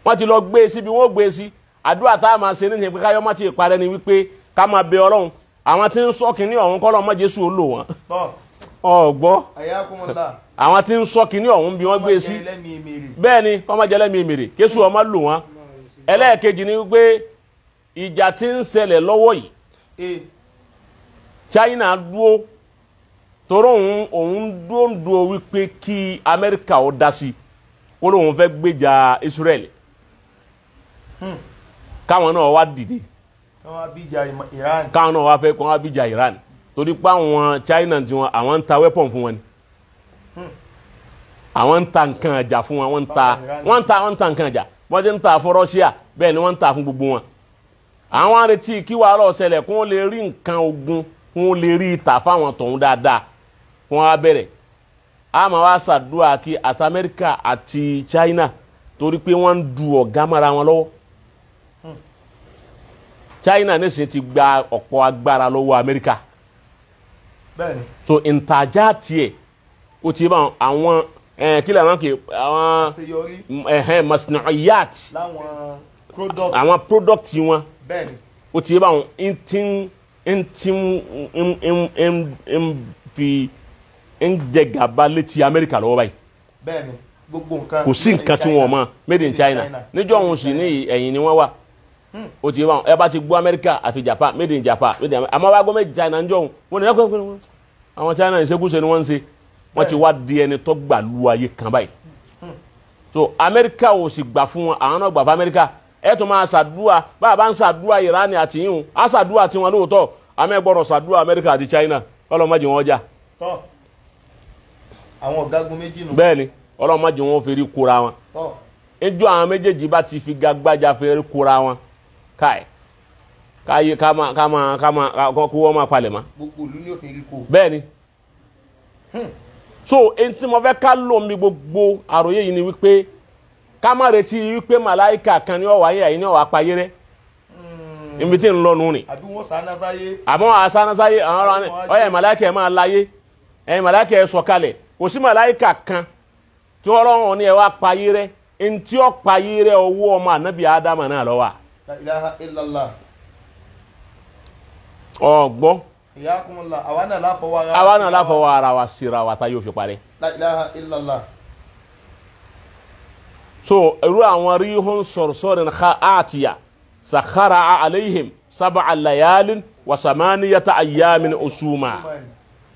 Wọ́n ti lọ gbé e síbi wọ́n gbé e sí àdúrà tá a máa ṣe níṣẹ́ pé káyọ́ má ti parẹ́ ni wípé ká máa bẹ Ọlọ́run àwọn tí ń sọ kíní ọ̀hún kọ́ lọ́ mọ́ Jésù ó lò wọ́n. Ọ̀gbọ́. Hayyakumullah. Àwọn tí ń sọ kíní ọ̀hún bí wọ́n gbé e sí. Bẹ́ẹ̀ ni kọ́ má jẹ́ lẹ́mìí mèrè Jésù ó má lò wọ́n. Ẹlẹ́ẹ̀kejì ni wípé ìjà tí ń ṣẹlẹ̀ lọ́wọ́ yìí China dúró toró òun dúró ń dúró wípé kí Amẹ́ríkà ó dá sí kó lóun fẹ́ gbèjà Israel káwọn náà wá dìde káwọn náà wá fẹ́ kó wá bíjà Iran torí pé àwọn China tí wọn àwọn ń ta weapon fún wọn ni Àwọn ń ta nǹkan ẹja fún wọn, wọ́n ń ta nǹkan ẹja. Wọ́n ti ń ta fún Russia, bẹ́ẹ̀ ni wọ́n ń ta fún gbogbo wọn. Àwọn arètí kí wàhálà ó ṣẹlẹ̀ kí wọ́n lè rí nǹkan ogun, kí wọ́n lè rí ìta fáwọn tọ̀hún dáadáa, kí wọ́n á bẹ̀rẹ̀. A máa wá ṣàdúrà kí àti Amẹ́ríkà àti China torí pé wọ́n ń du ọ̀gá mọ́ra wọn lọ́wọ́. China nísìnyí ti gba ọ̀pọ̀ agbára lọ́wọ́ Amẹ́ríkà. So ntajà tiẹ̀ ó ti bá àwọn kí lè àwọn kì àwọn masna'iyat àwọn product wọn ó ti bá àwọn ń fi ń jẹ gàba létí Amẹ́ríkà lọ́wọ́ báyìí. Kò sí nǹkan tí wọ́n mọ̀ made in China. Níjọ́ òun sì ní ẹ̀yìn ni wọ́n wà. Ó ti bá ẹ bá ti gbọ́ Amẹ́ríkà àti Japan made in Japan made in àmọ́ wá gbọ́ made in China níjọ́ òun wọ́n ní ẹ̀kọ́ àwọn China ìṣekúṣe ni wọ́n ń ṣe. Wọ́n ti wá di ẹni tó gbà lu ayé kan báyìí. So Amẹ́ríkà ò sì gbà fún wọn, àwọn náà gbà fún Amẹ́ríkà. Ẹ tún máa ṣàdúrà, bá a bá ń ṣàdúrà Ìránì àti yíhun, á ṣàdúrà tiwọn lóòótọ́, àmọ́ ẹ gbọ́dọ̀ ṣàdúrà Amẹ́ríkà àti China ọlọ́mọdé wọn jà. Àwọn ọ̀gágun méjì nù. Bẹ́ẹ̀ni, ọlọ́mọdé wọn fèrè kóra wọn. Ijó àwọn méjèèjì bá ti fi gagbájà fèrè kóra wọn. Káì káyé ká máa kó wọ́n máa palẹ̀ mọ́. Gbogbo ìlú ni ó fèrè kó. Bẹ́ẹ̀ni. So èyí tí mo fẹ́ ká lò mí gbogbo àròyé yìí ni wípé ká má retí wípé màláìkà kan ní ọ̀wá yẹn àyìn ní ọ̀wá payé rẹ. Ibi tí ń lọ nù ni. Àbí wọ́n sánásáyé. Àmọ́ àsánásáyé àwọn ọ̀yẹ́ màláìkà ẹ̀ máa láyé ẹ̀yìn màláìkà ẹ̀ sọ̀kalẹ̀. Kò sí màláìkà kan tí Ọlọ́run ní ẹ wá payé rẹ ntí ó payé rẹ owó ọmọ ànábì Ádámà náà ló wà. La ilaha illallah. Ọgbọ́n. Ìyákùnmọ́lá àwa náà láfọwọ́ ara wa. Àwa náà láfọwọ́ ara wa síra wa tá yóò fi parẹ́. La ilaha illallah. So irú àwọn ríhun sọ̀rọ̀sọ̀rọ̀ àtìyà sakhara alayhim sab'a layalin wa samaniyata ayyamin usuma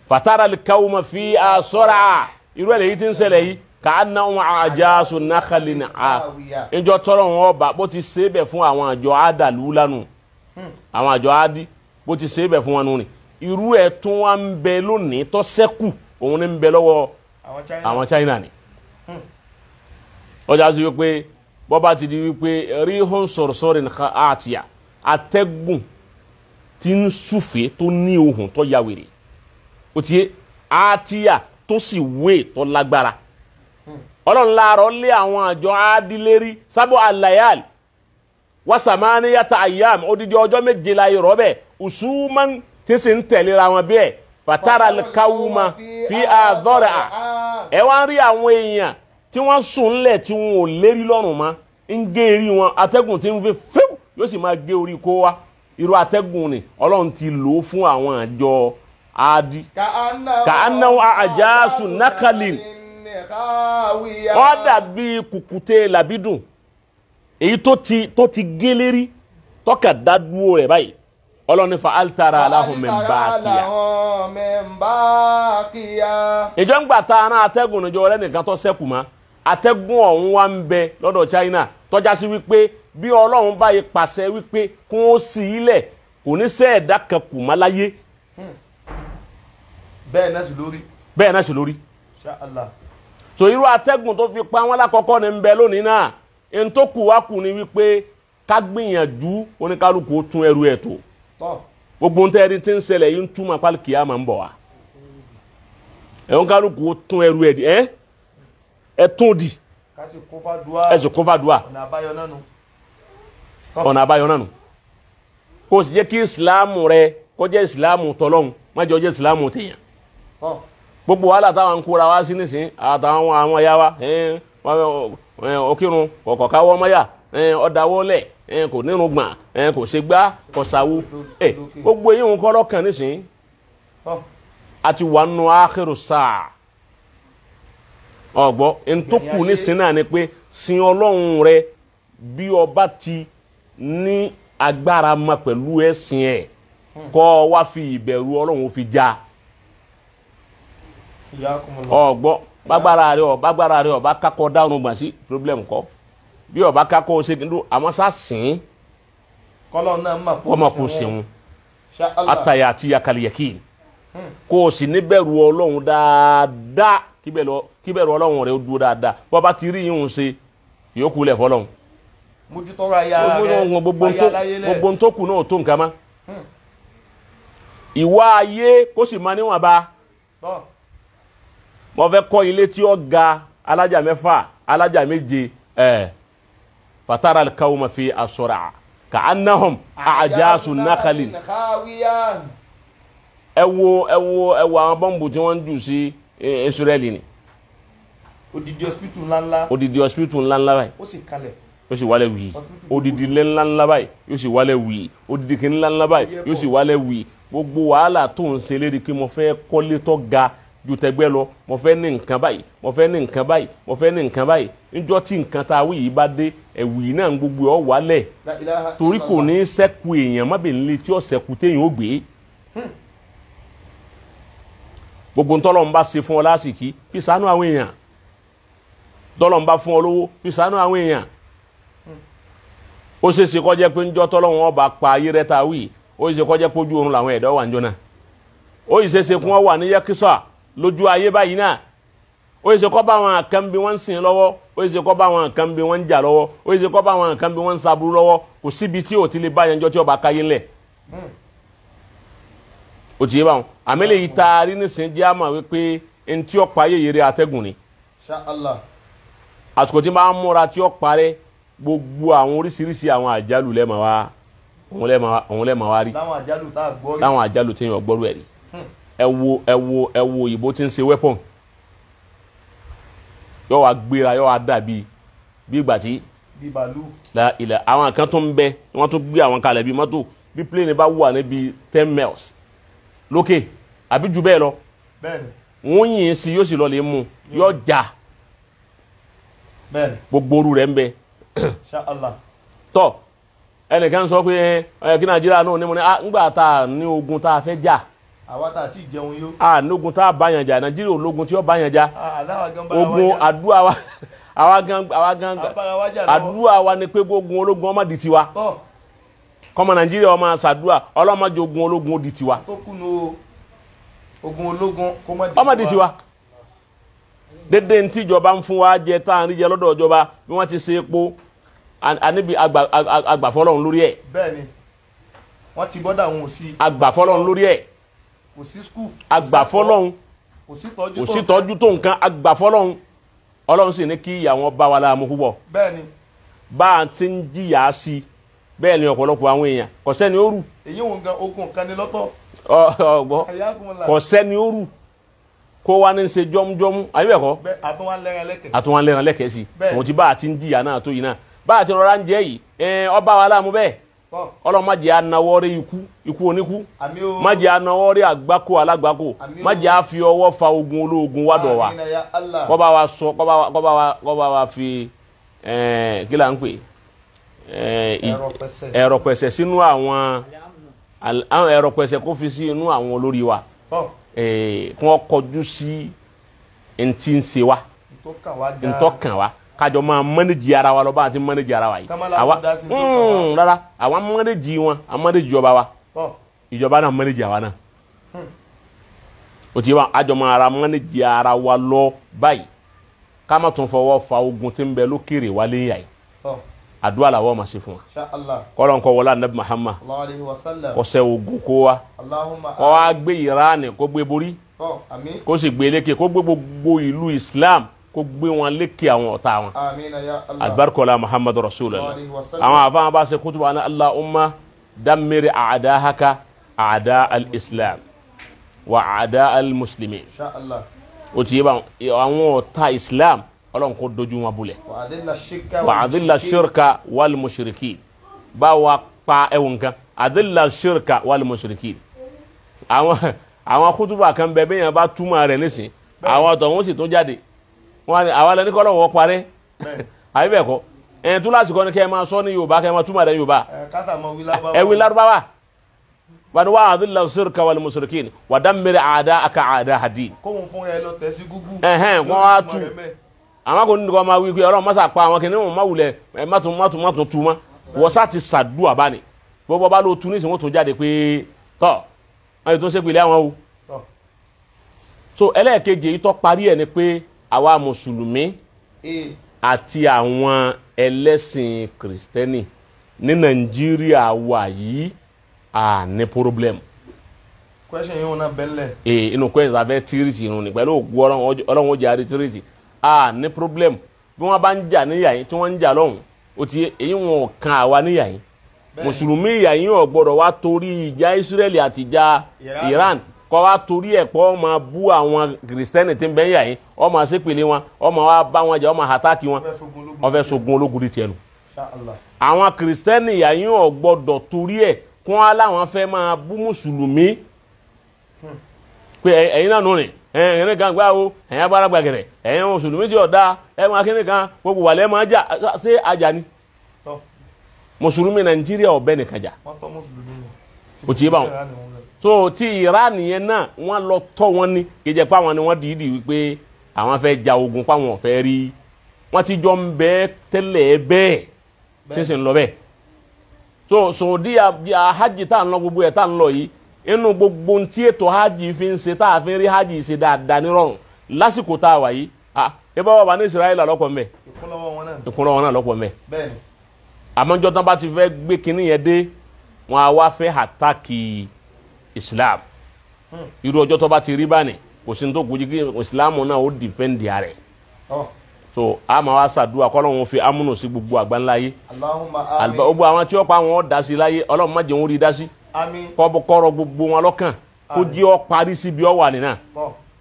fatara al-qawma fiha sar'a. Irú ẹ̀ lèyí tí ń ṣẹlẹ̀ yìí ka'annahum a'jazu nakhlin a ìjọ tọrọ wọn ọba bó ti ṣe é bẹ̀ fún àwọn àjọ àdàlú lánàá, àwọn àjọ àdí bó ti ṣe é bẹ̀ fún wọn nù ni. Irú ẹ̀ tún wá ń bẹ lónìí tó ṣẹ́kù òun ní ń bẹ lọ́wọ́ àwọn China ni. Ọjà sí wípé bọ́ba ti di wípé ríhun sọ̀rọ̀sọ̀rọ̀ nìkan àtìyà atẹ́gùn tí ń súfèé tó ní ohùn tó ya wèrè ó ti yé àtìyà tó sì wé tó lágbára. Ọlọ́run láàárọ̀ lé àwọn àjọ àdílérí sábọ̀ àlàyàl wasamaniyata ayyam odidi ọjọ́ méje la yọrọ bẹ́ẹ̀ usuman tí sì ń tẹ̀léra wọn bẹ́ẹ̀ fatara kawuma fi àdọ́rẹ̀ à. Ẹ wá ń rí àwọn èèyàn tí wọ́n sùn ńlẹ̀ tí wọn ò lérí lọ́rùn mọ́ ń gé eré wọn atẹ́gùn tí ń fi fíw yóò sì máa gé orí kó wa. Irú atẹ́gùn ni Ọlọ́run ti lò ó fún àwọn àjọ adi. Ka'annahu a'jazu nakalin. Ó dàbí kùkùté làbídùn èyí tó ti gé lérí tọ́ka dá dúró rẹ̀ báyìí. Ọlọ́run ní fa altara lahum min baqiya. Ìjọ ń gbà ta ara atẹ́gùn níjọ ọ̀rẹ́ nìkan tó sẹ́kù mọ́. Atẹ́gùn ọ̀hún wá ń bẹ lọ́dọ̀ China tọ́já sí wípé bí Ọlọ́run báyìí pàṣẹ wípé kí wọ́n sì ilẹ̀ kò ní sẹ́ ẹ̀dá kan kù má láyé. Bẹ́ẹ̀ náà sì lórí. Bẹ́ẹ̀ náà sì lórí. Insha Allah. So irú atẹ́gùn tó fi pa wọ́n lákọ̀ọ́kọ́ ní ń bẹ lónìí náà. N tó kù wá kù ni wípé ká gbìyànjú oníkálukú tún ẹrù ẹ̀ tó. Gbogbo ntẹ́ ẹni tí ń ṣẹlẹ̀ yìí ń túmọ̀ pálí kìá máa ń bọ̀ wá. Ẹ̀hún kálukú tún ẹrù ẹ̀ di ẹ́ ẹ̀ tún di. Ẹ sì kún fàdúà. Ọ̀nà àbáyọ náà nù. Kò sì jẹ́ kí ìsìláàmù rẹ kó jẹ́ ìsìláàmù tọ́lọ́hún má jẹ́ ó jẹ́ ìsìláàmù tèèyàn. Gbogbo wàhálà táwọn ń kóra wá sí nísìnyí àtàwọn àwọn ẹ̀yà wa ọkírun kọ̀kọ̀ káwọ́ mọ́yà ọ̀dàwọ́lẹ̀ kò nírun gbọ̀n kò ṣe gbá kò ṣàwo gbogbo eyín òun kọ́ lọ́kàn nísìnyí. A ti wà nù ákérò sáà ọ̀gbọ́ ntòkù nísìnyí náà ni pé sin Ọlọ́run rẹ bí ọba ti ní agbára ma pẹ̀lú ẹ̀sìn ẹ̀ kọ́ wá fi ìbẹ̀rù Ọlọ́run fi já ọgbọ́ bágbára rẹ ọba kakọ dáhùn gbà sí problem kọ bí ọba kakọ ṣe kí n dún àmọ́ sá sìn kọ́lọ́ náà ọmọ kò sìn àtàyà àti yakaliyaki Kó o sì níbẹ̀rù Ọlọ́run dáadáa, kí bẹ̀rù Ọlọ́run rẹ̀ ó dúró dáadáa. Bọ́ bá ti rí yín ṣe yòókù lẹ̀ fọlọ́run. Mójútọ́rọ̀ aya rẹ̀, gbogbo tó kù náà tó nǹkan mọ́. Ìwà ayé kó sì máa níwọ̀n bá. Mo fẹ́ kọ́ ilé tí ó ga alájà 6 alájà 7. Fatara al-qawma fi asra ka'annahum a'jasu nakhlin. Ẹ wo ẹ wo ẹ wo àwọn bọ́ǹbù tí wọ́n ń jù sí Israẹli ni. Odidi hospital ńláńlá. Odidi hospital ńláńlá báyìí. Ó sì kalẹ̀. Yóò sì wálẹ̀ wì. Odidi ilé ńláńlá báyìí yóò sì wálẹ̀ wì. Odidi kìíní ńláńlá báyìí yóò sì wálẹ̀ wì. Gbogbo wàhálà tó ń ṣe lérí pé mo fẹ́ kọ́lé tó ga ju tẹgbẹ́ lọ, mo fẹ́ ní nǹkan báyìí, mo fẹ́ ní nǹkan báyìí, mo fẹ́ ní nǹkan báyìí. Níjọ́ tí nǹkan tá a wí yìí bá dé, ẹ̀wù yìí náà gbogbo ọ̀ wálẹ̀. Torí kò ní sẹ́kù èèyàn mábìnrin tí ó sẹ́kù téèyàn ó gbé. Gbogbo ntọ́lọ́ ń bá ṣe fún ọ lásìkí fi ṣàánú àwọn èèyàn. Tọ́lọ́ ń bá fún ọ lówó fi ṣàánú àwọn èèyàn. Ó ṣeé ṣe kó jẹ́ pé ńjọ́ tọ́lọ́run ọba pa ayé rẹ̀ ta wí, ó ṣeé ṣe kó jẹ́ pé ojú oorun làwọn ẹ̀dá wà ńjọ́ náà. Ó ṣeé ṣe kí wọ́n wà ní yẹ́kísà lójú ayé báyìí náà. Ó ṣeé ṣe kó bá àwọn kan bí wọ́n ń sìn lọ́wọ́, ó ṣeé ṣe kó bá àwọn kan bí wọ́n ń jà lọ́wọ́, ó ṣeé ṣe kó bá àwọn kan bí wọ́n ń saburú lọ́wọ́. Kò síbi tí ò ti lè bá yẹn jọ tí ọba káyé ńlẹ̀. Ó ti yé báwọn. Àmì lè yí taari nísìnyí jẹ́ àmà wípé ntí ọ̀pá ayé yẹrẹ atẹ́gùn ni. Àsìkò tí máa ń múra tí ó parẹ́, gbogbo àwọn oríṣiríṣi àwọn àjálù lẹ́ẹ̀ma wá, òun lẹ́ẹ̀ma wá rí. Láwọn àjálù tá a gbọ́ rí. Láwọn àjálù tí yẹn gbọ́rú ẹ̀ rí. Ẹ wo ẹ wo ẹ wo òyìnbó tí ń ṣe weapon. Yóò wá gbéra, yóò wá dàbí bí ìgbà tí. Bí bàálù. La ilẹ̀ àwọn kan tó ń bẹ, wọ́n tún gbé àwọn kalẹ̀ bí mọ́tò, bí plane bá wà níbi 10 miles lókè àbí jù bẹ́ẹ̀ lọ. Bẹ́ẹ̀ni. Wọ́n yìn sí yóò sì lọ lè mú, yóò já. Bẹ́ẹ̀ni. Gbogbo oru rẹ̀ ń bẹ. Inshallah. Tọ́ ẹnìkan sọ pé ẹ kí Nàìjíríà náà ní mo ní ńgbà tá a ní ogun tá a fẹ́ jà. Àwa tá a ti jẹun yó. A ní ogun tá a bá yàn jà, Nàìjíríà ológun tí ó bá yàn jà. Ogun àdúrà wa, àwa gan àwa gan àdúrà wa ni pé ogun ológun ọmọ di tiwa. Kọ́mọ Nàìjíríà ọmọ ṣàdúrà ọlọ́mọdé ogun ológun ó di tiwa. Tó kùnú ogun ológun kó má ọmọ di tiwa. Dédé ntí ìjọba ń fún wa jẹ tá à ń rí jẹ lọ́dọ̀ ìjọba bí wọ́n ti ṣe epo àníbi àgbàfọ́lọ́run lórí ẹ̀. Bẹ́ẹ̀ni, wọ́n ti bọ́dà wọn ò sí. Àgbàfọ́lọ́run lórí ẹ̀. Kò sí skul. Àgbàfọ́lọ́run. Kò sí tọ́jú tó. Kò sí tọ́jú tó nǹkan àgbàfọ́lọ́run. Ọlọ́run sì ní kí ìyà wọn bá wa láàmú púpọ̀. Bẹ́ẹ̀ni. Bá a ti ń jìyà sí i bẹ́ẹ̀ ni ọ̀pọ̀lọpọ̀ àwọn èèyàn kò sẹ́ni ó rù. Èyí òun gan okun kan ní lọ́tọ̀. Ọgbọ́ kò sẹ́ni ó rù kó wa ní ṣe jọ́mújọ́mú àbí bẹ́ẹ̀ kọ́. Àtúnwá ń lẹ́ran lẹ́kẹ̀ẹ́ sí i. Òun ti bá a ti ń jìyà náà tó yìí náà. Bá a ti rọra ń jẹ yìí, ọba wa láàmú bẹ́ẹ̀. Ọlọ́run má jẹ́ anáwọ́ rí ikú ikú oníkú, má jẹ́ anáwọ́ rí àgbákò alágbákò, má jẹ́ àfi ọwọ́ fa ogun ológun wádọ̀ wa. Kọ́ bá wa sọ, kọ́ bá wa fi kí là ń pè ẹ̀rọ pẹ̀sẹ̀ sínú àwọn ẹ̀rọ pẹ̀sẹ̀ kó fi sí inú àwọn olórí wa, kí wọ́n kọjú sí ntí ń ṣe wa, ntọ́kàn wa, kájọ máa mọ́nẹ́jì ara wa lọ bá àti mọ́nẹ́jì ara wa yìí. Àwa rárá àwa mọ́nẹ́jì wọn, a mọ́nẹ́jì ìjọba wa, ìjọba náà mọ́nẹ́jì àwa náà. O ti wa àjọ máa ara mọ́nẹ́jì ara wa lọ báyìí, ká má tún fọwọ́ fa ogun tí ń bẹ lókèrè wálé yà yìí. Àdúrà làwọn máa ṣe fún wa. Kọ́lọ́n kọ́ wọlé anabi Muhammad kó ṣẹ́ ogun kó wa, kó wa gbé Ìránì kó gbé borí, kó sì gbé lékè, kó gbé gbogbo ìlú Islam kó gbé wọn lékè àwọn ọ̀tá wọn. Alibarikola Muhammadu Rasulullah. Àwọn àfáwọn bá ṣe kútùbà ní Allahumma dammir a'dahaka a'da al-Islam wa a'da al-muslimin. O ti yé báwọn, àwọn ọ̀tá Islam Ọlọ́run kó dojú wọn bulẹ̀. Wa adilla shirka wal mushrikin. Bá wa pa ẹ̀wọ̀n kan, adilla shirka wal mushrikin. Àwọn kútùbà kan bẹ bẹ́ẹ̀ yẹn bá túmọ̀ rẹ̀ nísìn, àwọn ọ̀tọ̀ wọn sì tún jáde. Wọ́n ní àwa lẹni kọ́ lọ́wọ́ parẹ́. Àbí bẹ́ẹ̀ kọ́, ẹ̀ tún lásìkò ni kẹ́ ẹ máa sọ ní Yorùbá, kẹ́ ẹ máa túmọ̀ rẹ̀ Yorùbá. Ẹ wí Lárúbáwá. Wọ́n ní wa adilla shirka wal mushrikin wa dammir a'da'aka a'da'a din. Kóhun fún ẹ lọ tẹ̀ sí Google. Ẹ̀hẹ́n, wọ́n wá tú. Àwọn kò ní kọ́ máa wí pé Ọlọ́run mọ́sà pa àwọn kìnìún má wulẹ̀ ẹ má tún tú mọ́. Wọ́n sá ti sàdúà bá ní. Gbogbo bá ló tu nísìnyí wọ́n tún jáde pé tọ́ wọ́n yóò tún ṣépè lé àwọn o. So ẹlẹ́ẹ̀kejì èyí tó parí ẹ̀ ni pé àwa mùsùlùmí àti àwọn ẹlẹ́sìn kìrìsìtẹ́nì ní Nàìjíríà wà yìí à ní problem. Question yìí wọn náà bẹ́lẹ̀. Inú question abẹ́ tírìtì irun ni pẹ̀lú ògùn Ọlọ́run ó jẹ́ àrí tírìtì à ní problem. Bí wọ́n bá ń jà níyà yín tí wọ́n ń jà lọ́hùn ó ti èyí wọn ò kan àwa níyà yín. Mùsùlùmí ìyà yín ò gbọ́dọ̀ wá torí ìjà Israẹli àti ìjà Iran kọ́ wá torí ẹ̀ pọ́ máa bú àwọn kìrìsìtẹ́nì tí ń bẹ níyà yín, ó máa ṣépèlé wọn, ó máa wá bá wọn jà, ó máa àtàkì wọn, ó fẹ́ sogun ológun di tiẹ̀ nù. Àwọn kìrìsìtẹ́nì ìyà yín ò gbọ́dọ̀ torí ẹ̀ kí wọ́n láwọn fẹ́ máa bú mùsùlùmí pé ẹ̀yin náà nù rìn ẹ̀yin kan gbá o, ẹ̀yin agbára gbàgẹ̀rẹ̀, ẹ̀yin mùsùlùmí tí ọ̀dà ẹ̀ máa kíni kan gbogbo wàlẹ̀ máa jà ṣé ajá ni. Mùsùlùmí Nàìjíríà ọ̀bẹ nìkan jà o ti yé báwọn. So ti Iran yẹn náà wọ́n lọ tọ́ wọn ní kejì pa àwọn ni wọ́n dìídì wípé àwọn fẹ́ ja ogun pa àwọn ọ̀fẹ́ rí wọ́n ti jọ ń bẹ́ tẹ́lẹ̀ bẹ́ẹ̀ tí ń sì ń lọ bẹ́ẹ̀. So Saudi hajj tá à ń lọ gbogbo ẹ̀ tá à ń lọ yìí inú gbogbo ntí ètò hajj fi ń ṣe tá a fi ń rí hajj ṣe dáadáa nírọ̀rùn lásìkò tá a wà yìí ẹ bá wà ní Israẹli lọ́pọ̀ mẹ́ ìkúnlọ́wọ́ náà lọ́pọ̀ mẹ́ àmọ́jọ́ tán bá ti fẹ́ gbé kinní yẹn dé wọn á wá fẹ́ àtàkì Islam. Irú ọjọ́ tó bá ti rí báni kò sí ní tó kù jí kí Islam náà ó dìfẹ́ǹdì rẹ̀. So a máa wá ṣàdúrà kọ́lọ́hún fi amúnú sí gbogbo àgbáńlá yé gbogbo àwọn tí ó pa àwọn dá sí láyé Ọlọ́run má jẹ́ wọn rí dá sí kọ́rọ̀ gbogbo wọn lọ́kàn kó jí ọ parí síbi ọ wà nínà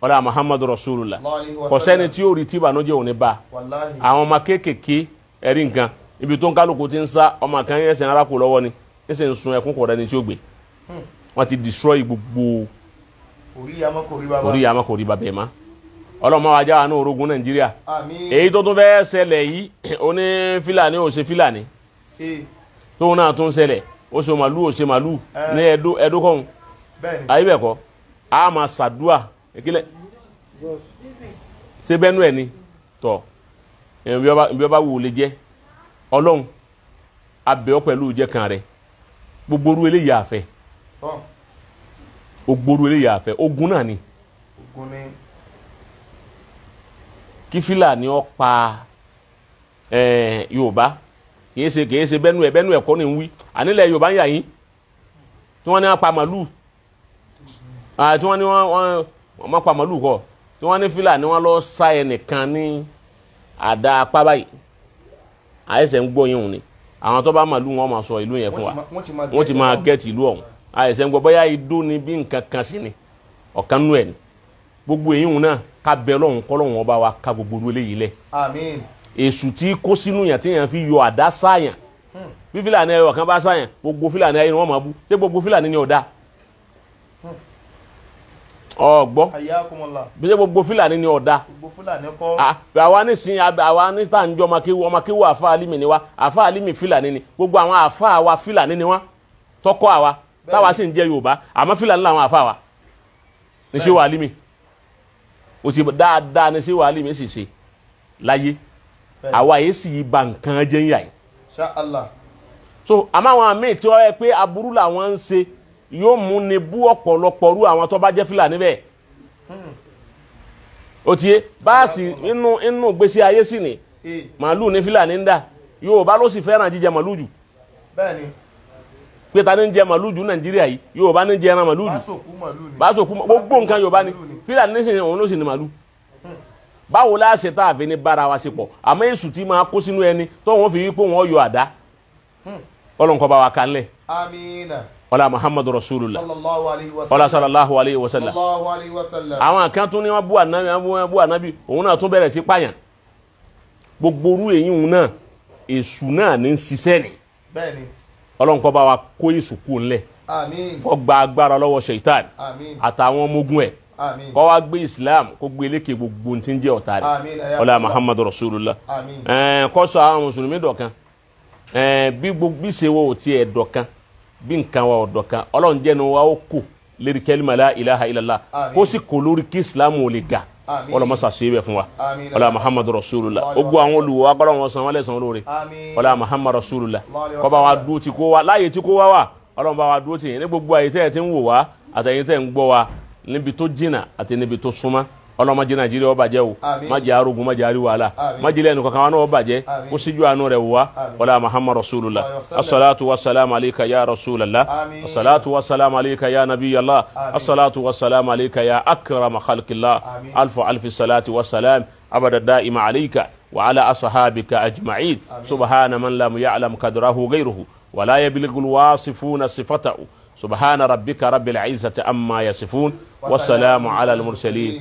ọlá Muhammadu Rasulullah. Kò sẹ́ni tí ó rí tí ìbànújẹ́ òní bá àwọn ọmọ kéékèèké ẹ̀rí nǹkan ibi tó ń kálukú ti ń sá ọmọ kan yẹn ẹsẹ̀ ara kò lọ́wọ́ ni ẹsẹ̀ ń sun ẹkún kọ̀ọ̀dá ni tí ó gbé wọ́n ti destroy gbogbo orí yàmọ́ kò rí bàbá ẹ̀ má. Ọlọ́mọ wa já wa ní orogún Nàìjíríà. Èyí tó tún fẹ́ ṣẹlẹ̀ yìí oní Fílàní ò ṣe Fílàní tóun náà tún ṣẹlẹ̀ ó ṣe màlúù ó ṣe màlúù ní ẹdó kọ́hún ayé bẹ̀ kọ́ a máa ṣàdúà ìkílẹ̀ ṣé bẹ́ẹ̀ nú ẹ̀ ni tọ̀ ibi ọba wù lè jẹ́ Ọlọ́run abẹ́ ọ pẹ̀lú ìjẹ́ kan rẹ̀ gbogbo orú eléyìí àfẹ́ gbogbo orú eléyìí àfẹ́ ogun náà ni kí Fílàní ó pa Yorùbá kìí ṣe bẹ́nu ẹ̀ kọ́ ni ń wí ànílẹ̀ Yorùbá ń yà yín tí wọ́n ní wọ́n pa màlúù tí wọ́n ní wọ́n pa màlúù kọ́ tí wọ́n ní Fílàní wọ́n lọ sá ẹnìkan ní àdá apá báyìí àyẹ̀sẹ̀ ń gbọ́ yín òun ni àwọn tó bá màlúù wọn máa sọ ìlú yẹn fún wa wọ́n ti máa gẹ́ẹ̀tì ìlú ọ̀hún àyẹ̀sẹ̀ ń gbọ́ bóyá idó ni bí nǹkan kan sí ni ọ̀kan nú ẹ̀ ni gbogbo èyí òun náà ká bẹ Ọlọ́run kọ́lọ́run ọba wa ká gbogbo orú eléyìí lẹ̀. Àmín. Èṣù tí kó sínú yàn tí yàn fi yọ àdá sáyàn bí Fílàní ẹyọ kan bá sáyàn gbogbo Fílàní ayé ni wọ́n máa bú ṣé gbogbo Fílàní ni ọ̀dà ọ̀gbọ́ bí ṣé gbogbo Fílàní ni ọ̀dà àwa nísìnyí àwa níta ń jọ ọmọkéwú àfa alimi ni wa àfa alimi Fílàní ni gbogbo àwọn àfa wa Fílàní ni wọn tọkọ àwa táwa sì ń jẹ Yorùbá àmọ́ Fílàní làwọn àfa wa ní ṣé wà alimi o ti dáadáa ní ṣé wà alimi sì ṣe láyé àwa yìí sì ba nǹkan jẹ́ ń yà yìí. So àmọ́ àwọn àmì tí wọ́n yẹ pé aburú làwọn ń ṣe yóò mú ni bú ọ̀pọ̀lọpọ̀ rú àwọn tó bá jẹ́ Fílàní bẹ́ẹ̀. O ti yé báàsì inú inú gbèsè ayé sì ni màálù ní Fílàní ń dà Yorùbá ló sì fẹ́ràn jíjẹ màálù jù. Pé ta ni ń jẹ màálù jù Nàìjíríà yìí Yorùbá ní ń jẹ ẹran màálù jù báṣokú gbogbo nǹkan Yorùbá ni Fílàní ní sìn òun ló sì ní màálù. Báwo la ṣe tá a fi ní bára wa ṣe pọ̀ àmọ́ èṣù tí máa kó sínú ẹni tó wọ́n fi wí pé wọ́n yọ àdá Ọlọ́run kó bá wa kan lẹ̀. Àmín. Ọlá Muhammadu Rasulullah ọlá sallallahu alayhi wa sallam. Àwọn kan tún ní wọ́n bú ànábì wọ́n bú ànábì òun náà tún bẹ̀rẹ̀ sí pààyàn gbogbo orú èyí òun náà èṣù náà ní ń ṣiṣẹ́ ni. Ọlọ́run kó bá wa kó èṣù kú ńlẹ̀ kó gba agbára lọ́wọ́ ṣèitán àtàwọn ọmọ ogun ẹ̀ kó wá gbé Islam kó gbé lékè gbogbo tí ń jẹ́ ọ̀tá rẹ̀ ọlá Muhammadu Rasulullah. Kó sọ àwọn mùsùlùmí dọ̀kan bí gbogbo ṣe wo ò tiẹ̀ dọ̀kan bí nǹkan wa ò dọ̀kan Ọlọ́run jẹ́nu wa ó kù lérí kẹ́límà la ilaha illallah kó sì kò lórí kí Islam ò lè ga ọlọmọsà ṣe bẹ fún wa ọlá Muhammadu Rasulullah. Gbogbo àwọn olùwọ́ akọ́lọ́ wọn san wọn lẹ́san olóore ọlá Muhammadu Rasulullah. Kó bá wa dúró tí kó wa láàyè tí kó wá wà Ọlọ́run bá wa dúró tì yín ní gbogbo àyè tẹ́ ẹ ti ń wò wá àtẹ̀yìn tẹ́ ń gbọ́ wa Níbi tó jìnnà àti níbi tó súnmọ́, ọlọ́mọdé Nàìjíríà ó bàjẹ́ o. Àmín. Má jẹ́ arógun, má jẹ́ àrí wàhálà. Àmín. Má jẹ́ lẹ́nu kankan wa náà ó bàjẹ́. Àmín. Kó síjú àánú rẹ̀ wá. Àmín. Wala Muhammad rasulullah. Wa sallam. Asalaatu wasalaamu alayka ya rasulallah. Àmín. Asalaatu wasalaamu alayka ya nabiyallah. Àmín. Asalaatu wasalaamu alayka ya akrama khalqillah. Àmín. Alfu alfi salati wasalam abada da'ima alayka wa ala ashabika ajma'in. Àmín. Subhana man lam ya'lam qadrahu ghayruhu wa la yablughu alwasifuna sifatahu. Subhana rabbika rabbil izzati amma yasifun wa salamu ala al-mursalin.